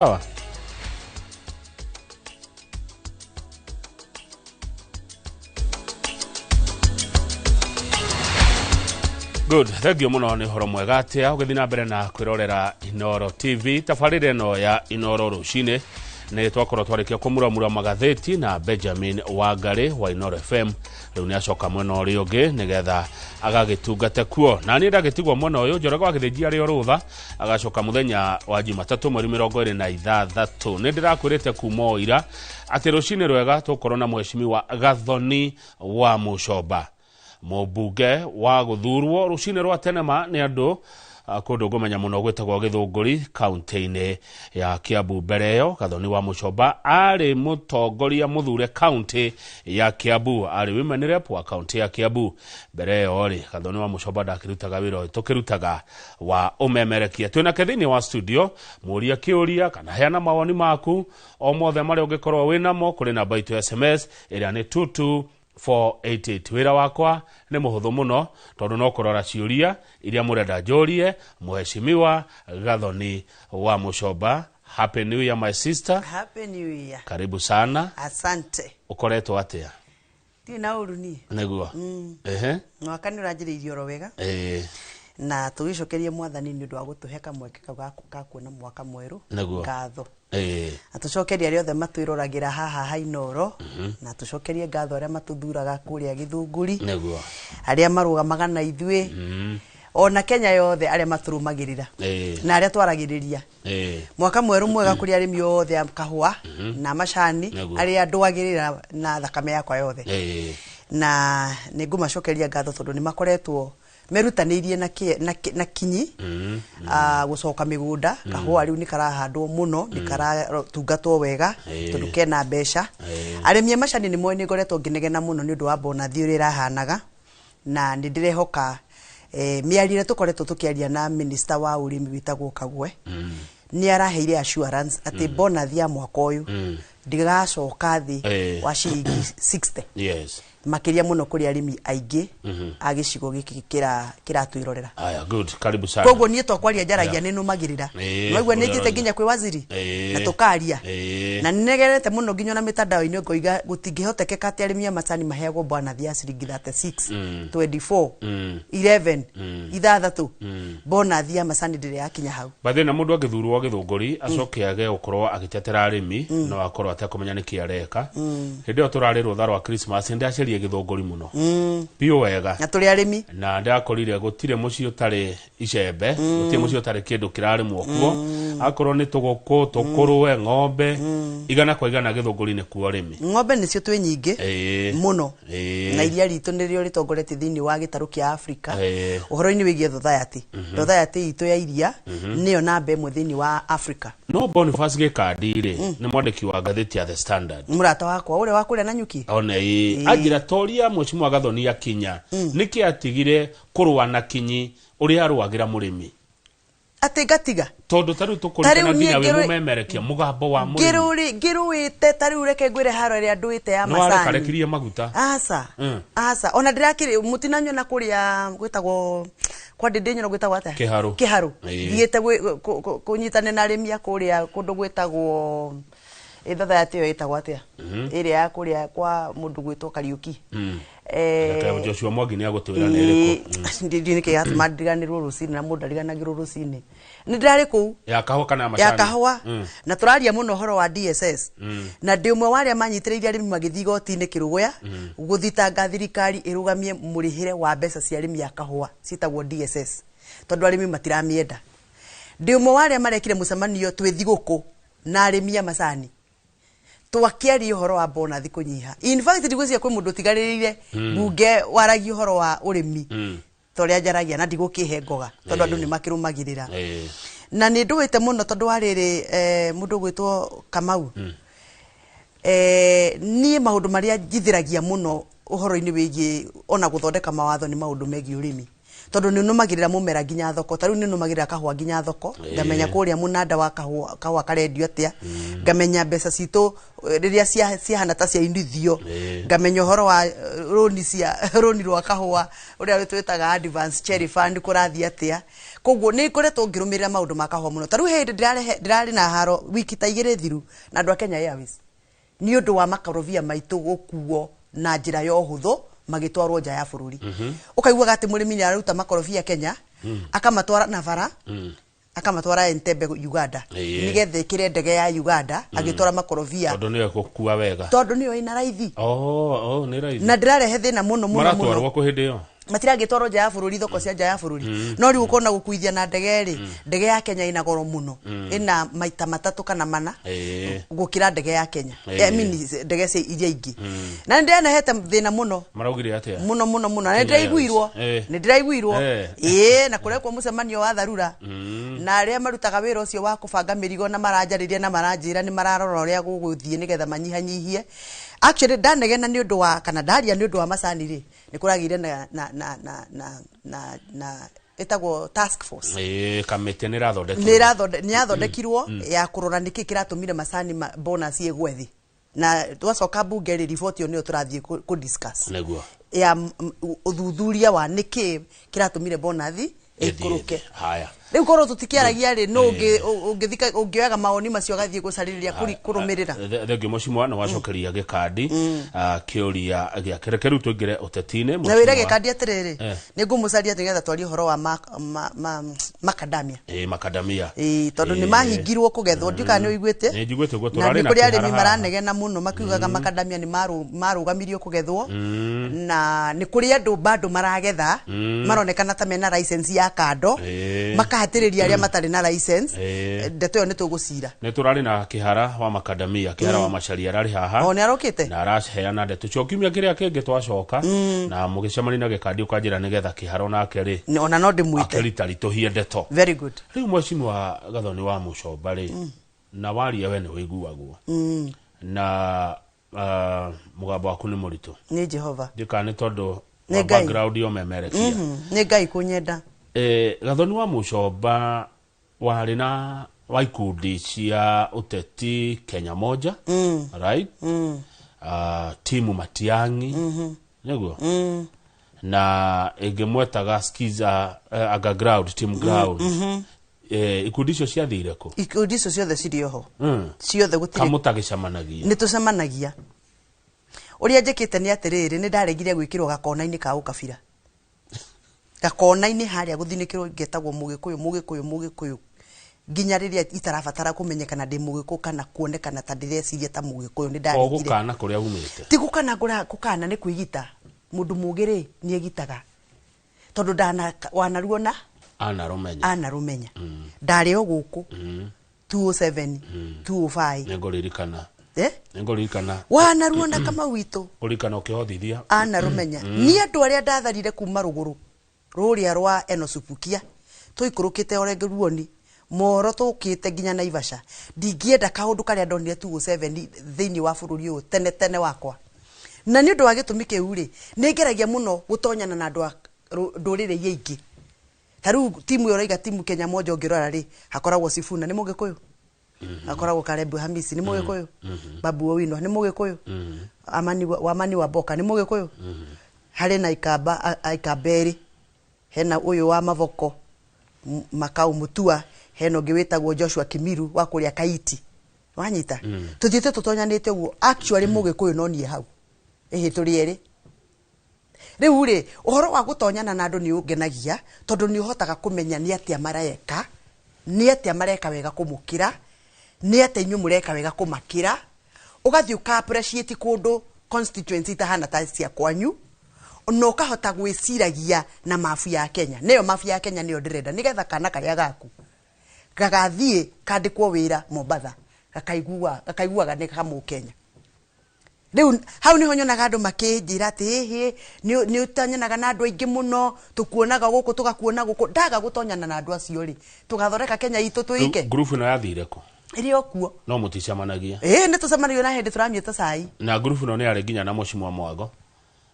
Sawa. Good, thank you muno nĩ ũhoro mwega atĩa ũgĩthiĩ na mbere na kwĩrorera Inoro TV tabarĩra ĩno ya Inoro rũcinĩ nĩ twakorwo twarĩkia kũmuramura magathĩti na Benjamin Wangarĩ wa Inoro FM. Rĩu nĩ acoka mwena ũrĩa ũngĩ nĩgetha agagĩtungate kuo, na niĩ ndagĩtigwo mwena ũyũ. Njoroge wa Gĩthĩnji arĩ o rũtha, agacoka mũthenya wa Jumatatũ mweri 26. Nĩ ndĩrakwĩrĩte kuma o ira atĩ rũcinĩ rwega tũkorwo na mheshimiwa Gathoni wa Mũcomba, mũmbunge wa gũthurwo rũcinĩ rwa tene ma nĩ andũ kũndũ ngũmenya mũno gwĩtagwo Gĩthũngũri kaunti-inĩ ya Kiambu. Mbere ĩyo Gathoni wa Mũcomba arĩ mũtongoria mũthure kaunti ya Kiambu, arĩ women rep wa kaunti ya Kiambu. Mbere ĩyo rĩ, Gathoni wa Mũcomba ndakĩrutaga wĩra ũyũ tũkĩrutaga wa ũmemerekia. Twĩnake thĩinĩ wa studio, mũria kĩũria kana heana mawoni maku o mothe marĩa ũngĩkorwo wĩnamo kũrĩ namba itũ ya SMS ĩrĩa nĩ 22488. Wĩra wakwa nĩ mũhũthũ mũno tondũ no kũrora ciũria iria mũrenda njũrie mheshimiwa Gathoni wa Mũcomba. Happy New Year, my sister. Happy New Year. Karibu sana. Asante. Ũkoretwo atĩa? Ndirĩ na ũru niĩ. Nĩguo. Ehe. Mwaka nĩ ũranjĩrĩirie oro wega. Na tũgĩcokerie mwathani nĩ ũndũ wa gũtũhe kamweke kau ga kuona mwaka mwerũ. Ngatho. Na tũcokerie arĩa othe matwĩroragĩra haha ha Inoro. Na tũcokerie ngatho arĩa matũthuraga kũrĩa Gĩthũngũri. Arĩa marũgamaga na ithuĩ. Ona Kenya yothe arĩa matũrũmagĩrĩra. Na arĩa twaragĩrĩria. Mwaka mwerũ mwega kũrĩ arĩmi othe a kahũa na macani, arĩa ndũagĩrĩra na thakame yakwa yothe. Na nĩ ngũmacokeria ngatho tondũ nĩ makoretwo merutanĩirie na kinyi, gũcoka mĩgũnda. Kahũa rĩu nĩ karahandwo mũno, nĩ karatungatwo wega tondũ kena mbeca. Arĩmi a macani nĩ moĩ nĩ ngoretwo ngĩnegena mũno nĩ ũndũ wa bonathi ũrĩa ĩrahanaga, na nĩ ndĩrehoka mĩario ĩrĩa tũkoretwo tũkĩaria na minister wa ũrĩmi wĩtagwo Kagwe, nĩ araheire assurance atĩ bonathi ya mwaka ũyũ ndĩgacoka thĩ wa ciringi 60. Makĩria mũno kũrĩ arĩmi aingĩ a gĩcigo gĩkĩ kĩratwĩrorera. Aya, good, karibu sana. Koguo niĩ to kwaria njaragia nĩ nũmagĩrĩra. Waigua nĩ njĩte nginya kwĩ waziri na tũkaria. Na nĩnegerete mũno nginya na mĩtandao-inĩ ngoiga gũtingĩhotekeka atĩ arĩmi a macani maheagwo bonathi ya ciringi 36, 24, 11, 6. Bonathi ya macani ndĩrĩ yakinya hau. Bathĩ na mũndũ angĩthurwo Gĩthũngũri acoke age gũkorwo agĩtetera arĩmi, no akorwo atekũmenya nĩkĩ areka. Hĩndĩ ĩyo tũrarĩ rũtha rwa Christmas, nĩndaceria Gĩthũngũri mũno biũ wega. Na tũrĩ arĩmi. Na ndakorire gũtirĩ mũciĩ ũtarĩ icembe, gũtirĩ mũciĩ ũtarĩ kĩndũ kĩrarĩmwo kuo, akorwo nĩ tũgũkũ, tũkũrwe, ng'ombe, igana kwa igana Gĩthũngũri nĩ kuo arĩmi. Ng'ombe nĩcio twĩ nyingĩ mũno. Na iria ritũ nĩrĩo rĩtongoretie thĩinĩ wa gĩtarũ kĩa Afrika ũhoro-inĩ wĩgiĩ thothayathi. Thothayathi itũ ya iria nĩyo namba ĩmwe thĩinĩ wa Afrika. No Boniface Gĩkandi rĩ, nĩ mwandĩki wa ngathĩti ya The Standard. Mũrata wakwa ũrĩa wa kũrĩa Nanyuki. One ĩ anjĩra toria mheshimiwa Gathoni akinya nĩkĩ atigire kũrũa na kinyi ũrĩa arũagĩra mũrĩmi. Atĩ ngatiga. Tondũ ta rĩu tũkũririkana nginya wĩ mũmemerekia mũgambo wa mũrĩmi. Ngĩrũĩte ta rĩu reke ngwĩre haro ĩrĩa ndũĩte ya Nĩ macani. warekarekirie maguta. Aca. Aca. Ona ndĩrakĩrĩ mũtinanyona kũrĩa gwĩtagwo kwa Ndĩndĩ Nyoro gwĩtagwo atĩa? Kĩharũ. Kĩharũ. Thiĩte kũnyitane na arĩmi a kũrĩa kũndũ gwĩtagwo ĩthathayatĩ ĩyo ĩtagwo atĩa? Ĩrĩa ya kũrĩa kwa mũndũ gwĩtwo Kariũki. Reke Joshua Mwangi nĩ agũtwĩra nĩ ĩrĩkũ. Ndiũĩ nĩkĩ gĩatũma ndiganĩrwo rũcinĩ na mũndũ ariganagĩrwo rũcinĩ. Nĩ ndĩrarĩ kũu. Ya kahũa kana ya macani? Ya kahũa. Na tũraria mũno ũhoro wa DSS. Na ndĩ ũmwe wa arĩa manyitĩrĩire arĩmi magĩthiĩ igoti-inĩ Kĩrũgũya, gũthitanga thirikari ĩrũgamie mũrĩhĩre wa mbeca cia arĩmi a kahũa ciĩtagwo DSS, tondũ arĩmi matiramĩenda. Ndĩ ũmwe wa arĩa marekire mũcemanio twĩ thigũkũ na arĩmi a macani. Twakĩaria ũhoro wa bonathi kũnyiha. In fact, ndigwĩciria kwĩ mũndũ ũtigarĩrĩire mbunge waragia ũhoro wa ũrĩmi ta ũrĩa njaragia, na ndigũkĩhe ngoga tondũ andũ nĩ makĩrũmagĩrĩra. Na nĩ ndũĩte mũno tondũ wa rĩrĩ, mũndũ ũgwĩtwo Kamau. Niĩ maũndũ marĩa njithĩragia mũno ũhoro-inĩ wĩgiĩ ona gũthondeka mawatho nĩ maũndũ megiĩ ũrĩmi. Tondu ni numagirira mumera nginya thoko, ta riu ni numagirira kahua nginya thoko, ngamenya kuria munanda wa kahua karendio atia, ngamenya mbeca citu riria ciahana ta cia inithio, ngamenya uhoro wa roni cia roni rwa kahua uria twitaga advance cherry fund kurathi atia. Koguo ni koretwo ngirumirira maundu ma kahua muno. Ta riu hindi ndirari na haro wiki ta igiri thiru na andu a Kenya Airways ni undu wa makorobia maitu gukuo na njira ya uhuthu magitwarwo nja ya bururi. Ukaiguaga ati murimi ni araruta makorobia Kenya, akamatwara Navara, akamatwara Entebbe Uganda, nigetha ikire ndege ya Uganda agitwara makorobia tondu niyo gukua wega, tondu niyo ina raithi. Oh, ni raithi na ndirarehe thina muno muno muno. Maratwarwo ku hindi iyo matiragitwarwo nja ya bururi, thoko cia nja ya bururi. No riu ukona gukuithia na ndege ri, ndege ya Kenya ina goro muno, ina maita matatu kana mana gukira ndege ya Kenya. I mean ndege cia iria ingi. Na ndiranehete thina muno. Maraugire atia? Muno muno muno. Na ndiraiguirwo. Ni ndiraiguirwo. Na kurekwo mucemanio wa tharura. Na aria marutaga wira ucio wa kubanga mirigo na maranjariria na maranjira ni mararora uria guguthie nigetha manyihanyihie. Actually ndanegena ni undu wa kana ndaria ni undu wa macani ri, ni kuragire na na na na na na na etagwo task force. Kamite ni rathondekirwo. Ni yathondekirwo ya kurora niki kiratumire macani bonus igwe thi. Na twacoka bunge ri report iyo niyo turathie ku discuss. Niguo. Ya uthuthuria wa niki kiratumire bonus ikuruke. Haya. Riu korwo tutikiaragia ri no ungithika ungioyaga maoni macio gathie gucaririria kurumirira. Thengio mucimwa no wacokeria gikandi kiuria giake. Reke riu tuingire uteti-ini. Na wira gikandi atiriri, ni ngumucaria nigetha twarie uhoro wa makadamia. Makadamia. Tondu ni mahingirwo kugethwo, ndiuka ni uiguite. Ni njiguite guo turari na kuri arimi maranegena muno makiugaga makadamia ni marugamirio kugethwo, na ni kuri andu bado maragetha maronekana ta mena license ya kando, makahatiriria aria matari na license. Ndeto iyo ni tugucira. Ni turari na kihara wa makadamia, kihara wa macaria arari haha. O ni arokite na araheana ndeto cio kiumia kiria kingi twacoka, na mugicemania na gikandi ukanjira nigetha kihara onake ri ona no ndimwite akiritaritũhie ndeto. Very good. Riu mheshimiwa Gathoni wa Muchomba ri, na waria we ni wiguagwo, na mugambo waku ni muritu. Ni Jehova ndika ni tondu wa background yo memerekia. Ni Ngai kunyenda. Gathoni wa Muchomba warĩ na wa ikundi cia uteti Kenya Moja, right? Timu Matiang'i, niguo? Na ĩngĩ mwetaga Skiza, Aga Ground, Team Ground. Ikundi icio ciathire kũ? Ikundi icio ciothe cirĩ oho. Ciothe gũtirĩ. Kamũtagĩcemanagia? Nĩ tũcemanagia. Ũrĩa njĩkĩte nĩ atĩrĩrĩ, nĩ ndaregire gwĩkĩrwo gakona-inĩ ka ũkabira. Gakona-inĩ harĩa gũthinĩkĩrwo ngetagwo Mũgĩkũyũ, Mũgĩkũyũ, Mũgĩkũyũ. Nginya rĩrĩa itarabatara kũmenyekana ndĩ Mũgĩkũyũ kana kuonekana ta ndĩreciria ta Mũgĩkũyũ, nĩ ndaregire. O gũkana kũrĩa umĩte? Ti gũkana, gũkana nĩ kwĩgita. Mũndũ mũũgĩ rĩ, nĩ egitaga. Tondũ ndana wanaruona anarũmenya. Anarũmenya. Ndarĩ o gũkũ. 207, 205. Nĩngũririkana. Nĩngũririkana. Wanaruona Kamau witũ. Kũririkana ũkĩhothithia. Anarũmenya. Niĩ andũ arĩa ndatharire kuma rũgũrũ rũrĩa rwa Enosupukia tũikũrũkĩte Orenge Ruoni moro tũkĩte nginya Naivasha, ndingĩenda kaũndũ karĩa ndonire 207 thĩinĩ wa bũrũri ũyũ tene tene wakwa. Na nĩ ũndũ wa gĩtũmi kĩu rĩ, nĩ ngeragia mũno gũtonyana na andũ a ndũrĩrĩ iria ingĩ. Ta rĩu timu ĩyo ũraiga timu Kenya Moja ũngĩrora rĩ, hakoragwo Sifuna nĩ Mũgĩkũyũ, hakoragwo Karebu Hamisi nĩ Mũgĩkũyũ, Babu Owino nĩ Mũgĩkũyũ, Amani wa Boka nĩ Mũgĩkũyũ, harĩ na Ikamba Ikamberi, hena ũyũ wa Mavoko Makau Mutua, hena ũngĩ wĩtagwo Joshua Kimiru wa kũrĩa Kaiti. Wanyita? Tuthiĩte tũtonyanĩte ũguo, actually Mũgĩkũyũ no niĩ hau. Ĩhĩ tũrĩ erĩ. Rĩu rĩ, ũhoro wa gũtonyana na andũ nĩ ũngenagia tondũ nĩ ũhotaga kũmenya nĩ atĩa mareka, nĩ atĩa mareka wega kũmũkĩra, nĩ atĩa inyuĩ mũreka wega kũmakĩra. Ũgathiĩ ũka appreciate kũndũ constituency itahana ta cia kwanyu, na ũkahota gwĩciragia na mabu ya Kenya. Nĩyo mabu ya Kenya nĩyo ndĩrenda, nĩgetha kana karĩa gaku gagathiĩ kandĩkwo wĩra Mombatha, gakaiguaga nĩ kamũkenya. Rĩu hau nĩho nyonaga andũ makĩnjĩra atĩ ĩhĩ, nĩ ũtonyanaga na andũ aingĩ mũno, tũkuonaga gũkũ tũgakuona gũkũ. Ndaga gũtonyana na andũ acio rĩ, tũgathondeka Kenya itũ tũike. Ngurubu ĩno yathire kũ? Ĩrĩ o kuo. No mũticemanagia? Ĩĩ, nĩ tũcemanagia na hĩndĩ tũranyuĩte cai. Na ngurubu ĩno nĩ yarĩ nginya na Mheshimiwa Mwago.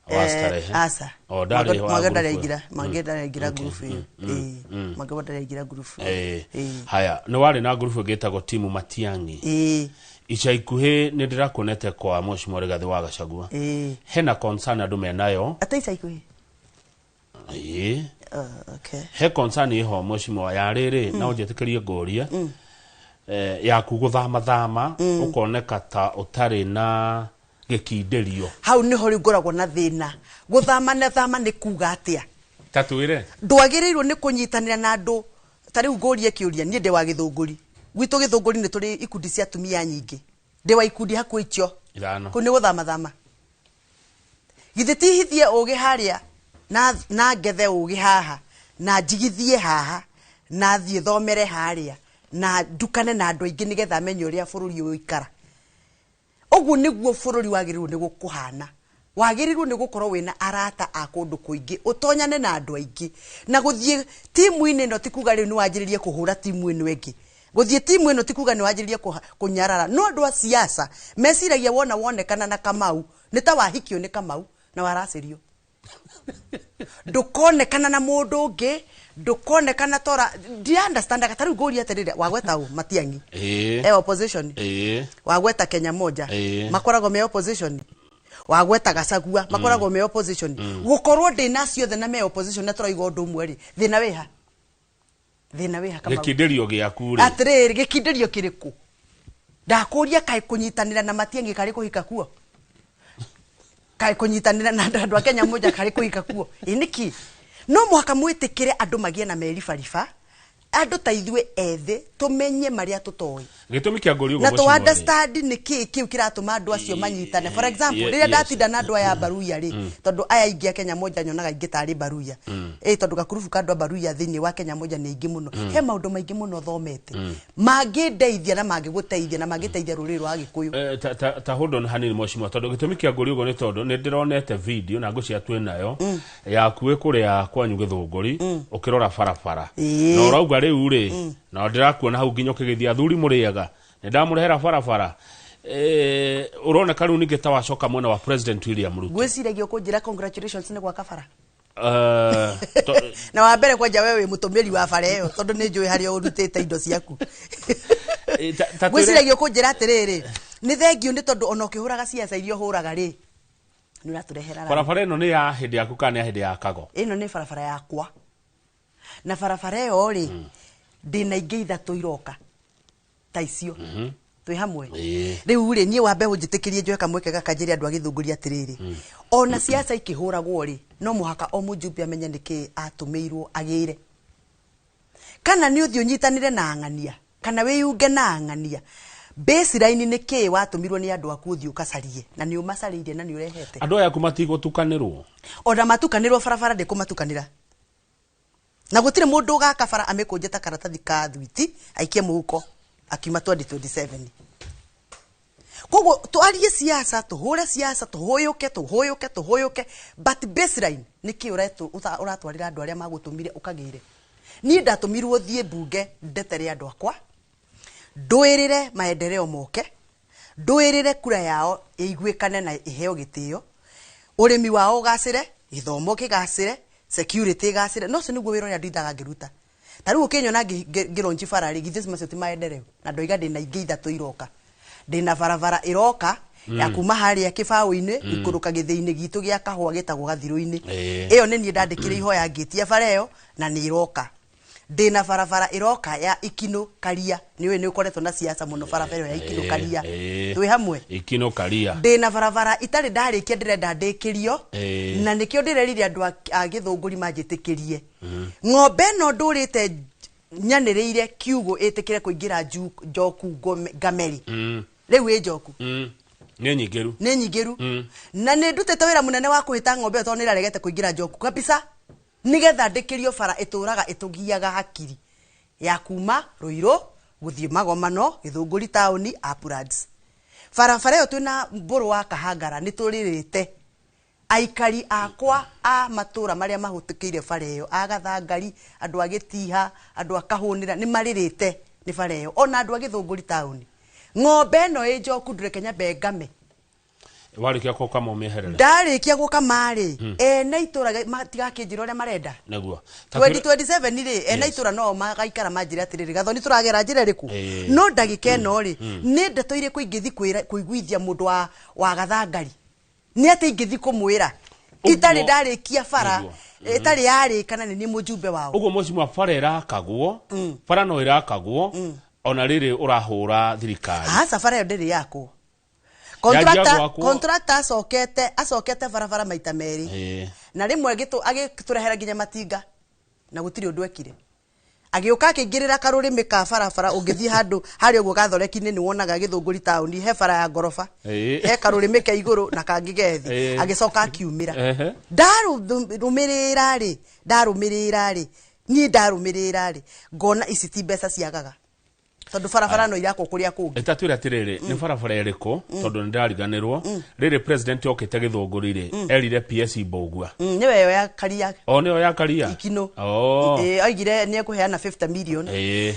Wa Starehe. Aca. O, ndarĩ wa Mwangi ngurubu ndarĩ ĩyo. aingĩra, Mwangi ndarĩ aingĩra ngurubu ĩyo. Ĩĩ, Mwangi ndarĩ aingĩra ngurubu ĩyo. Ĩĩ. Haya, nĩ warĩ na ngurubu ĩngĩ ĩtagwo timu Matiang'i. Ica ikuhĩ nĩ ndĩrakuonete kwa Mheshimiwa Rigathĩ wa Gachagua. Hena concern andũ menayo. Ate ica ikuhĩ? Ĩĩ. Oh, okay. He concern ĩho mheshimiwa ya rĩrĩ, na ũnjĩtĩkĩrie ngũrie, yaku gũthamathama ũkoneka ta ũtarĩ na gĩkindĩrio. Hau nĩho rĩu ngoragwo na thĩna. Gũthama na thama nĩ kuga atĩa? Ta twĩre. Ndwagĩrĩirwo nĩ kũnyitanĩra na andũ. Ta rĩu ngũrie kĩũria, niĩ ndĩ wa Gĩthũngũri. Gwitũ Gĩthũngũri nĩ tũrĩ ikundi cia atumia nyingĩ. Ndĩ wa ikundi hakuhĩ icio. 5. Kũu nĩ gũthamathama. Githĩ ti hithie ũgĩ harĩa na ngethe ũgĩ haha na njigithie haha na thiĩ thomere harĩa na ndukane na andũ aingĩ nĩgetha menye ũrĩa bũrũri ũyũ ũikara. Ũguo nĩguo bũrũri wagĩrĩirwo nĩ gũkũhana. Wagĩrĩirwo nĩ gũkorwo wĩna arata a kũndũ kũingĩ, ũtonyane na andũ aingĩ. Na gũthiĩ timu-inĩ ĩno ti kuga rĩu nĩ wanjĩrĩrie kũhũra timu ĩno ĩngĩ. Gũthiĩ timu ĩno ti kuga nĩ wanjĩrĩrie kũnyarara. No andũ a siasa meciragia wona wonekana na Kamau nĩ ta wahikio nĩ Kamau na waracĩrio. Ndũkonekana na mũndũ ũngĩ, ndũkonekana tora ndi understand ta rĩu ngũria atĩrĩrĩ, wagweta ũ Matiang'i? Opposition. Wagweta Kenya Moja. Makoragwo me opposition. Wagweta Gachagua, makoragwo me opposition. Gũkorwo ndĩ ciothe na me opposition na tũrauga ũndũ ũmwe rĩ, thĩna wĩha? Thĩna wĩha Kamau? Gĩkindĩrio gĩaku rĩ. Atĩrĩrĩ, gĩkindĩrio kĩrĩkũ? Ndakũria kaĩ kũnyitanĩra na Matiang'i karĩ kũhika kuo? Kaĩ kũnyitanĩra na andũ a Kenya Moja karĩ kũhika kuo? Ĩ nĩkĩ? No mũhaka mwĩtĩkĩre andũ magĩe na meribariba, andũ ta ithuĩ ethĩ tũmenye marĩa tũtoĩ. Gĩtũmi kĩa ngũria ũguo Na tũ mheshimiwa rĩ. understand nĩ kĩĩ kĩu kĩratũma andũ acio manyitane. For example, rĩrĩa ndatinda na andũ aya Baruya rĩ, tondũ aya aingĩ a Kenya Moja nyonaga aingĩ tarĩ Baruya. Tondũ gakurubu ka andũ a Baruya thĩinĩ wa Kenya Moja nĩ aingĩ mũno. He maũndũ maingĩ mũno thomete. Mangĩndeithia na mangĩgũteithia na mangĩteithia rũrĩrĩ rwa Gĩkũyũ. Ta hold on hanini mheshimiwa, tondũ gĩtũmi kĩa ngũria ũguo nĩ tondũ nĩ ndĩronete video na ngũcia twĩ nayo yaku ĩ kũrĩa kwanyu Gĩthũngũri ũkĩrora barabara. Na ũrauga rĩu rĩ, na ndĩrakuona hau nginya ũkĩgeithia athuri mũrĩaga, nĩ ndamũrehera barabara. Ũroneka rĩu ningĩ ta wacoka mwena wa President William Ruto. Ngwĩciragia ũkũnjĩra congratulations nĩ gwaka bara. Na wa mbere kwanja we wĩ mũtũmĩri wa bara ĩyo tondũ nĩ njũĩ harĩa ũrutĩte indo ciaku. Ngwĩciragia ũkũnjĩra atĩrĩrĩ, nĩ thengiũ nĩ tondũ ona ũkĩhũraga ciaca iria ũhũraga rĩ, nĩ ũratũrehera. Barabara ĩno nĩ ya hĩndĩ yaku kana nĩ ya hĩndĩ ya Kago? Ĩno nĩ barabara yakwa. Na barabara ĩyo rĩ, ndĩna ingĩ ithatũ iroka ta icio. Twĩ hamwe. Rĩu rĩ, niĩ wambe ũnjĩtĩkĩrie njoe kamweke gaka njĩre andũ a Gĩthũngũri atĩrĩrĩ, ona siasa ikĩhũragwo rĩ, no mũhaka o mũjumbe amenye nĩkĩ atũmĩirwo agĩre. Kana nĩ ũthiĩ ũnyitanĩre na ang'ania, kana wĩyunge na ang'ania. Baseline nĩ kĩ watũmirwo nĩ andũ aku ũthiĩ ũkacarie, na nĩ ũmacarĩirie na nĩ ũrehete. Andũ aya aku matigũtukanĩrwo? Ona matukanĩrwo barabara ndĩkũmatukanĩra. Na gũtirĩ mũndũ ũgaka bara amĩkũnje ta karatathi ka thwiti aikie mũhuko akiuma 2027. Koguo twarie siasa, tũhũre siasa, tũhũyũke, tũhũyũke, tũhũyũke, but baseline nĩ kĩ ũratwarĩra andũ arĩa magũtũmire ũkagĩre. Niĩ ndatũmirwo thiĩ mbunge ndetere andũ akwa, ndũĩrĩre maendeleo moke, ndũĩrĩre kura yao ĩiguĩkane na ĩheo gĩtĩo, ũrĩmi wao ũgacĩre, gĩthomo kĩgacĩre, security ĩgacĩre. No ũcio nĩguo wĩra ũrĩa ndindaga ngĩruta. Ta rĩu ũkĩnyona ngĩronji bara rĩ, githĩ macio ti maendeleo? Na ndoiga ndĩna ingĩ ithatũ iroka. Ndĩna barabara ĩroka ya kuma harĩa kĩbaũ-inĩ ikũrũka gĩthĩi-inĩ gitũ gĩa kahũa gĩtagwo gathirũ-inĩ. Ĩyo nĩ niĩ ndandĩkire ihoya ngĩtia bara ĩyo na nĩ ĩroka. Ndĩna barabara ĩroka ya Ikino Karia. Nĩ ũĩ nĩ ũkoretwo na siasa mũno barabara ĩyo ya Ikino Karia. Twĩ hamwe? Ikino Karia. Ndĩna barabara itarĩ ndarĩkia ndĩrenda ndĩkĩrio. Na nĩkĩo ndĩrerire andũ a Gĩthũngũri manjĩtĩkĩrie. Ng'ombe ĩno ndũrĩte nyanĩrĩire kiugũ ĩtĩkĩre kũingĩra njoku ngameri. Rĩu ĩ njoku. Nĩ nyingĩru. Nĩ nyingĩru. Na nĩ ndutĩte wĩra mũnene wa kũhĩta ng'ombe ĩyo tondũ nĩ ĩraregete kũingĩra njoku kabisa. Nĩgetha ndĩkĩrio bara ĩtũraga ĩtũgiaga hakiri ya kuma Ruiru gũthiĩ Magomano, Gĩthũngũri taũni, Uplands. Barabara ĩyo twĩna mbũrũ wa Kahangara nĩ tũrĩrĩte. Aikari akwa a matũra marĩa mahũtũkĩire bara ĩyo, a Gathangari, andũ a Gĩtiha, andũ a Kahũnĩra nĩ marĩrĩte nĩ bara ĩyo, ona andũ a Gĩthũngũri taũni. Ng'ombe ĩno ĩ njoku ndũreke nyambe ngame. Warĩkia gũkama ũmĩeherere. Ndarĩkia gũkama rĩ, ene itũra matigakĩnjĩra ũrĩa marenda. Nĩguo. 2027 rĩ, ene itũra no magaikara manjĩre atĩrĩrĩ, Gathoni, tũragera njĩra ĩrĩkũ? No ndagĩka ĩno rĩ, nĩ ndeto irĩkũ ingĩthi kũiguithia mũndũ wa gathangari nĩ atĩ ingĩthi kũmwĩra itarĩ ndarĩkia bara ĩtarĩ yarĩka na nĩ niĩ mũjumbe wao? Ũguo mheshimiwa, bara ĩrakagwo, bara no ĩrakagwo ona rĩrĩ ũrahũra thirikari. Aca, bara ĩyo ndĩrĩ yakwo. Yanjia Contractor gwakwo. Contractor acokete barabara maita merĩ na rĩmwe agĩtũrehera nginya matinga na gũtirĩ ũndũ ekire. Agĩũka akĩingĩrĩra karũrĩmĩ ka barabara. Ũngĩthiĩ handũ harĩa ũguo gathoreki-inĩ, nĩ wonaga Gĩthũngũri taũni he bara ya ngoroba, he karũrĩmĩ ke igũrũ na kangĩ ge thĩ. Agĩcoka akiumĩra. Ndarũmĩrĩra rĩ, ndarũmĩrĩra rĩ, niĩ ndarũmĩrĩra rĩ, ngona ici ti mbeca ciagaga, tondũ barabara no irakwo kũrĩa kũngĩ. Ĩtatwĩra atĩrĩrĩ, nĩ barabara ĩrĩkũ? Tondũ nĩ ndariganĩrwo rĩrĩ president okĩte Gĩthũngũri rĩ, erire PS Mbũgua. Nĩwe ĩyo ya Karia. O nĩyo ya Karia. Ikinũ. Oh. Ĩ, oigire nĩ ekũheana 50 million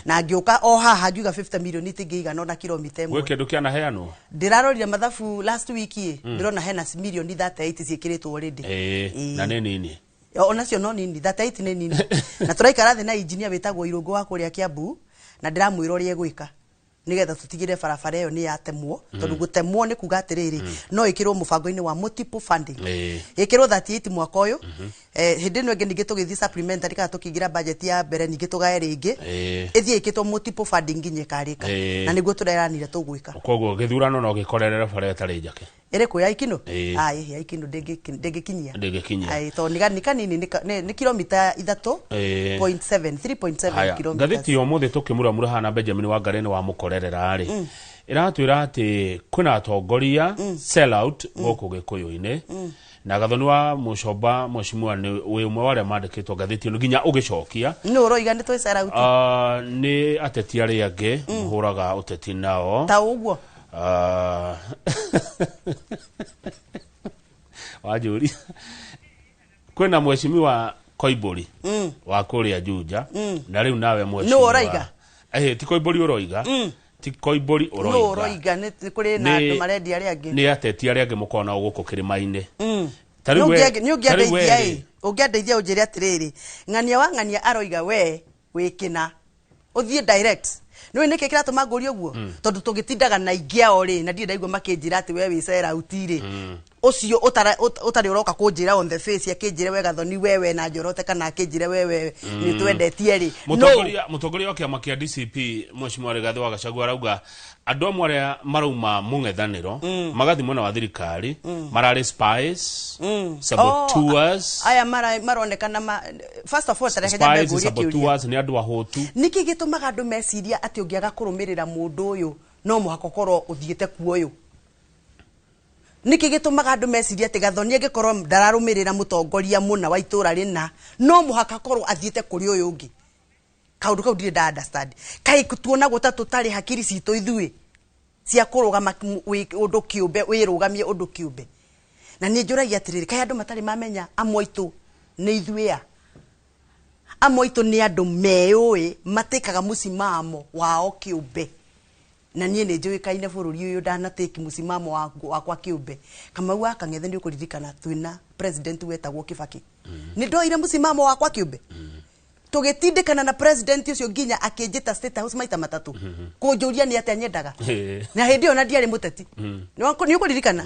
na ngĩũka o haha ngiuga 50 million itingĩigana ona kilomita Gwĩ ĩmwe. kĩndũ kĩanaheanwo? Ndĩrarorire mathabu last week ĩ, ndĩrona hena milioni 38 ciĩkĩrĩtwo already. Na nĩ nini. Onacio no nini, 38 nĩ nini, na tũraikara thĩ na engineer wĩtagwo Irũngũ wa kũrĩa Kiambu, na ndĩramwĩra ũrĩa egwĩka nigetha tũtigĩre barabara ĩyo nĩ yatemwo, tondũ gũtemwo nĩ kuga atĩrĩrĩ, no ĩkĩrwo mũbango-inĩ wa multiple funding, ĩkĩrwo 38 mwaka ũyũ, hĩndĩ ĩno ĩngĩ ningĩ tũgĩthiĩ supplementary kana tũkĩingĩra budget ya mbere, ningĩ tũgae rĩngĩ, ĩthiĩ ĩkĩtwo multiple funding nginya ĩkarĩka. Na nĩguo tũreranire tũgwĩka. Koguo gĩthurano no gĩkorerere bara ĩtarĩ njake? Ĩrĩkũ, ya Ikinũ? Ĩĩ. Ai, ya Ikinũ ndĩngĩkinyia. Ndĩngĩkinyia. Ai, tondũ nĩ kanini, nĩ kilomita ithatũ point seven, 3.7 Haya, kilometers. Ngathĩti ya ũmũthĩ tũkĩmuramura haha na Benjamin Wangari nĩ wamũkorerera rĩ, ĩratwĩra atĩ kwĩna atongoria sell out gũkũ Gĩkũyũ-inĩ, na Gathoni wa Mũcomba, mheshimiwa, nĩ wĩ ũmwe wa arĩa mandĩkĩtwo ngathĩti ĩno nginya ũgĩcokia. Nĩ ũroiga nĩ twĩ sell out? Ah, nĩ ateti arĩa angĩ mũhũraga ũteti nao. Ta ũguo. Ah. Wanjũria kwĩna mheshimiwa Koimbũri wa kũrĩa Juja, na rĩu nawe mheshimiwa. Nũ ũroiga? Eh, ti Koimbũri ũroiga, ti Koimbũri Nũ ũroiga. Ũroiga nĩ kũrĩ na andũ marendia arĩa angĩ. Nĩ ateti arĩa angĩ mũkoragwo nao gũkũ kĩrĩma-inĩ. Ta Nĩ rĩu nĩ ta rĩu we ũngĩandeithia rĩ, ĩ, ũngĩandeithia ũnjĩre atĩrĩrĩ, ng'ania wa ng'ania aroiga we wĩ kĩna ũthiĩ direct. Nĩũĩ nĩkĩ kĩratũma ngũrie ũguo? Tondũ tũgĩtindaga na aingĩ ao rĩ, na ndirĩ ndaigua makĩnjĩra atĩ we wĩ sell out rĩ. Ũcio ũtarĩ ũroka kũnjĩra on the face akĩnjĩre we Gathoni, wewe na Njorote, kana akĩnjĩre wewe nĩ twendetie rĩ. No. Mũtongoria wa kĩama kĩa DCP, mheshimiwa Rigathĩ wa Gachagua, arauga andũ amwe arĩa marauma mũng'ethanĩro magathiĩ mwena wa thirikari mararĩ spies, saboteurs. Aya maronekana first of all, tareke nyambe Spies, ngũrie kĩũria. saboteurs, nĩ andũ ahũtu. Nĩkĩ gĩtũmaga andũ meciria atĩ ũngĩaga kũrũmĩrĩra mũndũ ũyũ no mũhaka ũkorwo ũthiĩte kuo ũyũ? Nĩkĩ gĩtũmaga andũ meciria atĩ Gathoni angĩkorwo ndararũmĩrĩra mũtongoria mũna wa itũra rĩna no mũhaka akorwo athiĩte kũrĩ ũyũ ũngĩ? Kaũndũ kau ndirĩ nda understand. Kaĩ tuonagwo ta tũtarĩ hakiri citũ ithuĩ cia kũrũgama ũndũ kĩũmbe, wĩrũgamie ũndũ kĩũmbe? Na niĩ njũragia atĩrĩrĩ, kaĩ andũ matarĩ mamenya amwe aitũ nĩ ithuĩ a amwe aitũ nĩ andũ meyũĩ, matĩkaga mũcimamo wao kĩũmbe? Na niĩ nĩ njũĩkaine bũrũri ũyũ ndanatĩki mũcimamo wakwa kĩũmbe. Kamau wa Kang'ethe, nĩ ũkũririkana twĩna president wetagwo Kibaki, nĩ ndoire mũcimamo wakwa kĩũmbe, tũgĩtindĩkana na president ũcio nginya akĩnjĩta State House maita matatũ kũnjũria nĩ atĩa nyendaga. Na hĩndĩ ĩyo na ndiarĩ mũteti. Nĩ ũkũririkana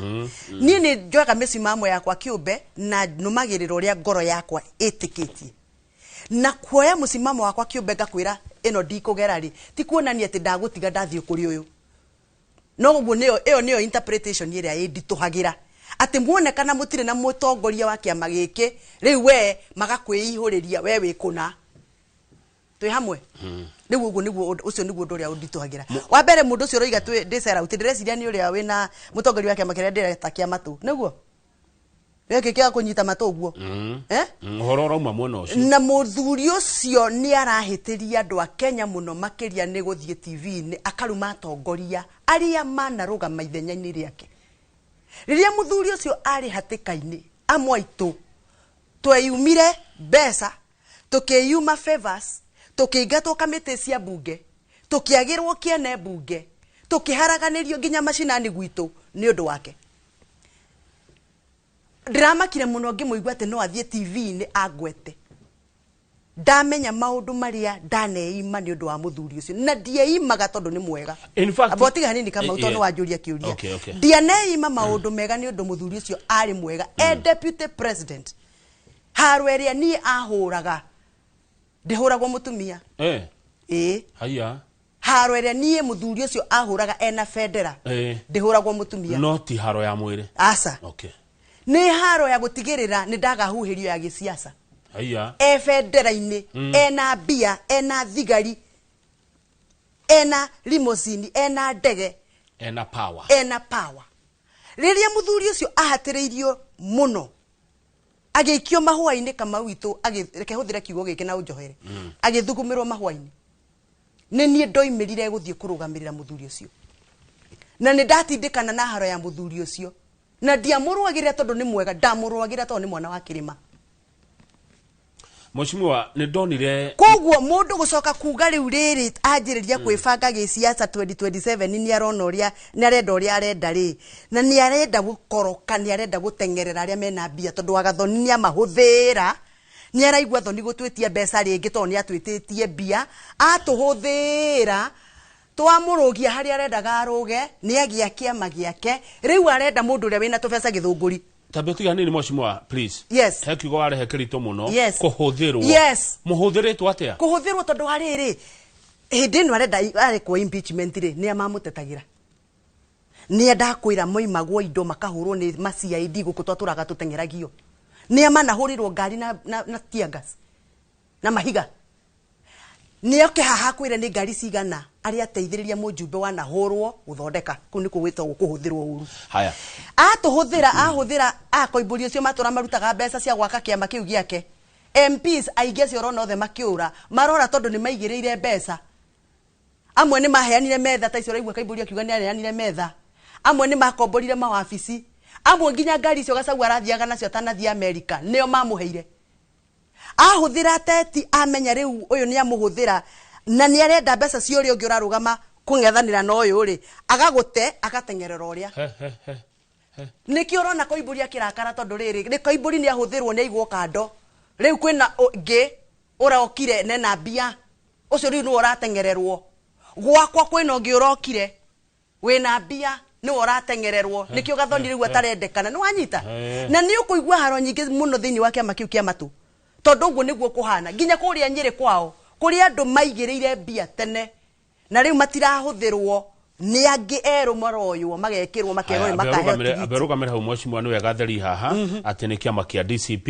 niĩ nĩ njoyaga mĩcimamo yakwa kĩũmbe na nũmagĩrĩra ũrĩa ngoro yakwa ĩtĩkĩtie. Na kuoya mũcimamo wakwa kĩũmbe ngakwĩra ĩno ndikũgera rĩ, ti kuonania atĩ ndagũtiga ndathiĩ kũrĩ ũyũ. No ũguo nĩyo ĩyo nĩyo interpretation ĩrĩa ĩnditũhagĩra, atĩ muonekana mũtirĩ na mũtongoria wa kĩama gĩkĩ rĩu, we magakwĩihũrĩria we wĩ kũna twĩ hamwe. Rĩu ũguo nĩguo ũcio nĩguo ũndũ ũrĩa ũnditũhagĩra. Wa mbere, mũndũ ũcio ũroiga twĩ ndĩ sell out, ndĩreciria nĩ ũrĩa wĩna mũtongoria wa kĩama kĩrĩa ndĩreta kĩa matũ, nĩguo gĩkĩ kĩa kũnyita matũ ũguo. Eh? Ũhoro ũrauma mwena ũcio. Na mũthuri ũcio nĩ arahĩtĩria andũ a Kenya mũno makĩria nĩ gũthiĩ TV-inĩ akaruma atongoria arĩa manarũgama ithenya-inĩ rĩake. Rĩrĩa mũthuri ũcio arĩ hatĩka-inĩ, amwe aitũ tweyumire mbeca, tũkĩyuma favors, tũkĩingatwo kamĩtĩ cia mbunge, tũkĩagĩrwo kĩene mbunge, tũkĩharaganĩrio nginya macinani gwitũ nĩ ũndũ wake. Ndĩramakire mũno ngĩmũigua atĩ no athiĩ TV-inĩ angwete. Ndamenya maũndũ marĩa ndaneima nĩ ũndũ wa mũthuri ũcio, na ndieimaga tondũ nĩ mwega. In fact, Amba ũtige hanini Kamau, tondũ nĩ wanjũria kĩũria. Ndianeima maũndũ mega nĩ ũndũ mũthuri ũcio arĩ mwega. E deputy president, haro ĩrĩa niĩ ahũraga ndĩhũragwo mũtumia. Ĩĩ. Haya. Haro ĩrĩa niĩ mũthuri ũcio ahũraga ena bendera ndĩhũragwo mũtumia. No ti haro ya mwĩrĩ. Aca. Nĩ haro ya gũtigĩrĩra nĩ ndagahuhĩrio ya gĩsiasa. Haya. E bendera-inĩ, ena mbia, ena thigari, ena limousine, ena ndege, ena power. Ena power. Rĩrĩa mũthuri ũcio ahatĩrĩirio mũno agĩikio mahũa-inĩ Kamau witũ, reke hũthĩre kiugo gĩkĩ na ũnjohere, agĩthugumĩrwo mahũa-inĩ, nĩ niĩ ndoimĩrire gũthiĩ kũrũgamĩrĩra mũthuri ũcio, na nĩ ndatindĩkana na haro ya mũthuri ũcio, na ndiamũrũagĩrĩra tondũ nĩ mwega, ndamũrũagĩrĩra tondũ nĩ mwana wa kĩrĩma. Mheshimiwa, nĩ ndonire koguo mũndũ gũcoka kuga rĩu rĩrĩ anjĩrĩria kwĩbanga gĩsiasa 2027 nĩ arona ũrĩa, nĩ arenda ũrĩa arenda rĩ, na nĩ arenda gũkoroka, nĩ arenda gũteng'erera arĩa mena mbia, tondũ Wagathoni nĩ amahũthĩra, nĩ araigua thoni gũtwĩtia mbeca rĩngĩ tondũ nĩ atwĩtĩtie mbia, atũhũthĩra twamũrũgia harĩa arendaga arũge, nĩ agĩa kĩama gĩake, rĩu arenda mũndũ ũrĩa wĩna tũbeca gĩthũngũri. Tambe ũtige hanini Mheshimiwa, please. Yes. He kiugo warehe kĩritũ mũno. Yes. Kũhũthĩrwo. Yes. Mũhũthĩrĩtwo atĩa? Kũhũthĩrwo tondũ harĩrĩ, hĩndĩ ĩno arenda arekwo impeachment rĩ, nĩ amamũtetagĩra. Nĩ ndakwĩra moimagwo indo makahũrwo nĩ ma CID gũkũ twatũraga tũteng'eragio. Nĩ amanahũrĩrwo ngari na tear gas na mahiga. Nĩ oke haha kwĩra nĩ ngari cigana arĩa ateithĩrĩria mũjumbe wanahũrwo gũthondeka. Kũu nĩkuo gwĩtagwo kũhũthĩrwo ũru. Haya. Atũhũthĩra, ahũthĩra akoimbũri ũcio matũra marutaga mbeca cia gwaka kĩama kĩu gĩake. MPs aingĩ acio ũrona othe makĩũra, marora tondũ nĩ maigĩrĩire mbeca. Amwe nĩ maheanire metha ta icio ũraigua Kaimbũri akiuga nĩ aheanire metha. Amwe nĩ makomborire mawabici. Amwe nginya ngari icio Gachagua arathiaga nacio atanathiĩ Amerika nĩo mamũheire. Ahũthĩra ateti amenya rĩu ũyũ nĩ amũhũthĩra na nĩ arenda mbeca cia ũrĩa ũngĩ ũrarũgama kũng'ethanĩra na ũyũ rĩ, agagũte agateng'erera ũrĩa. Nĩkĩo ũrona Koimbũri akĩrakara tondũ rĩrĩ, nĩ Koimbũri nĩ ahũthĩrwo nĩ aigwo kando. Rĩu kwĩna ũngĩ ũrokire nena mbia, ũcio rĩu nĩwe ũrateng'ererwo. Gwakwa kwĩna ũngĩ ũrokire wĩna mbia, nĩwe ũrateng'ererwo. Nĩkĩo Gathoni rĩu atarendekana. Nĩ wanyita? Na nĩ ũkũigua haro nyingĩ mũno thĩinĩ wa kĩama kĩu kĩa matũ, tondũ ũguo nĩguo kũhana. Nginya kũrĩa Nyĩrĩ kwao, kũrĩa andũ maigĩrĩire mbia tene na rĩu matirahũthĩrwo nĩ angĩ erũ maroywo, magekĩrwo, makerwo nĩ makaheo tigiti. Ambe ũrũgamĩre hau Mheshimiwa, nĩ wega theri haha atĩ nĩ kĩama kĩa DCP,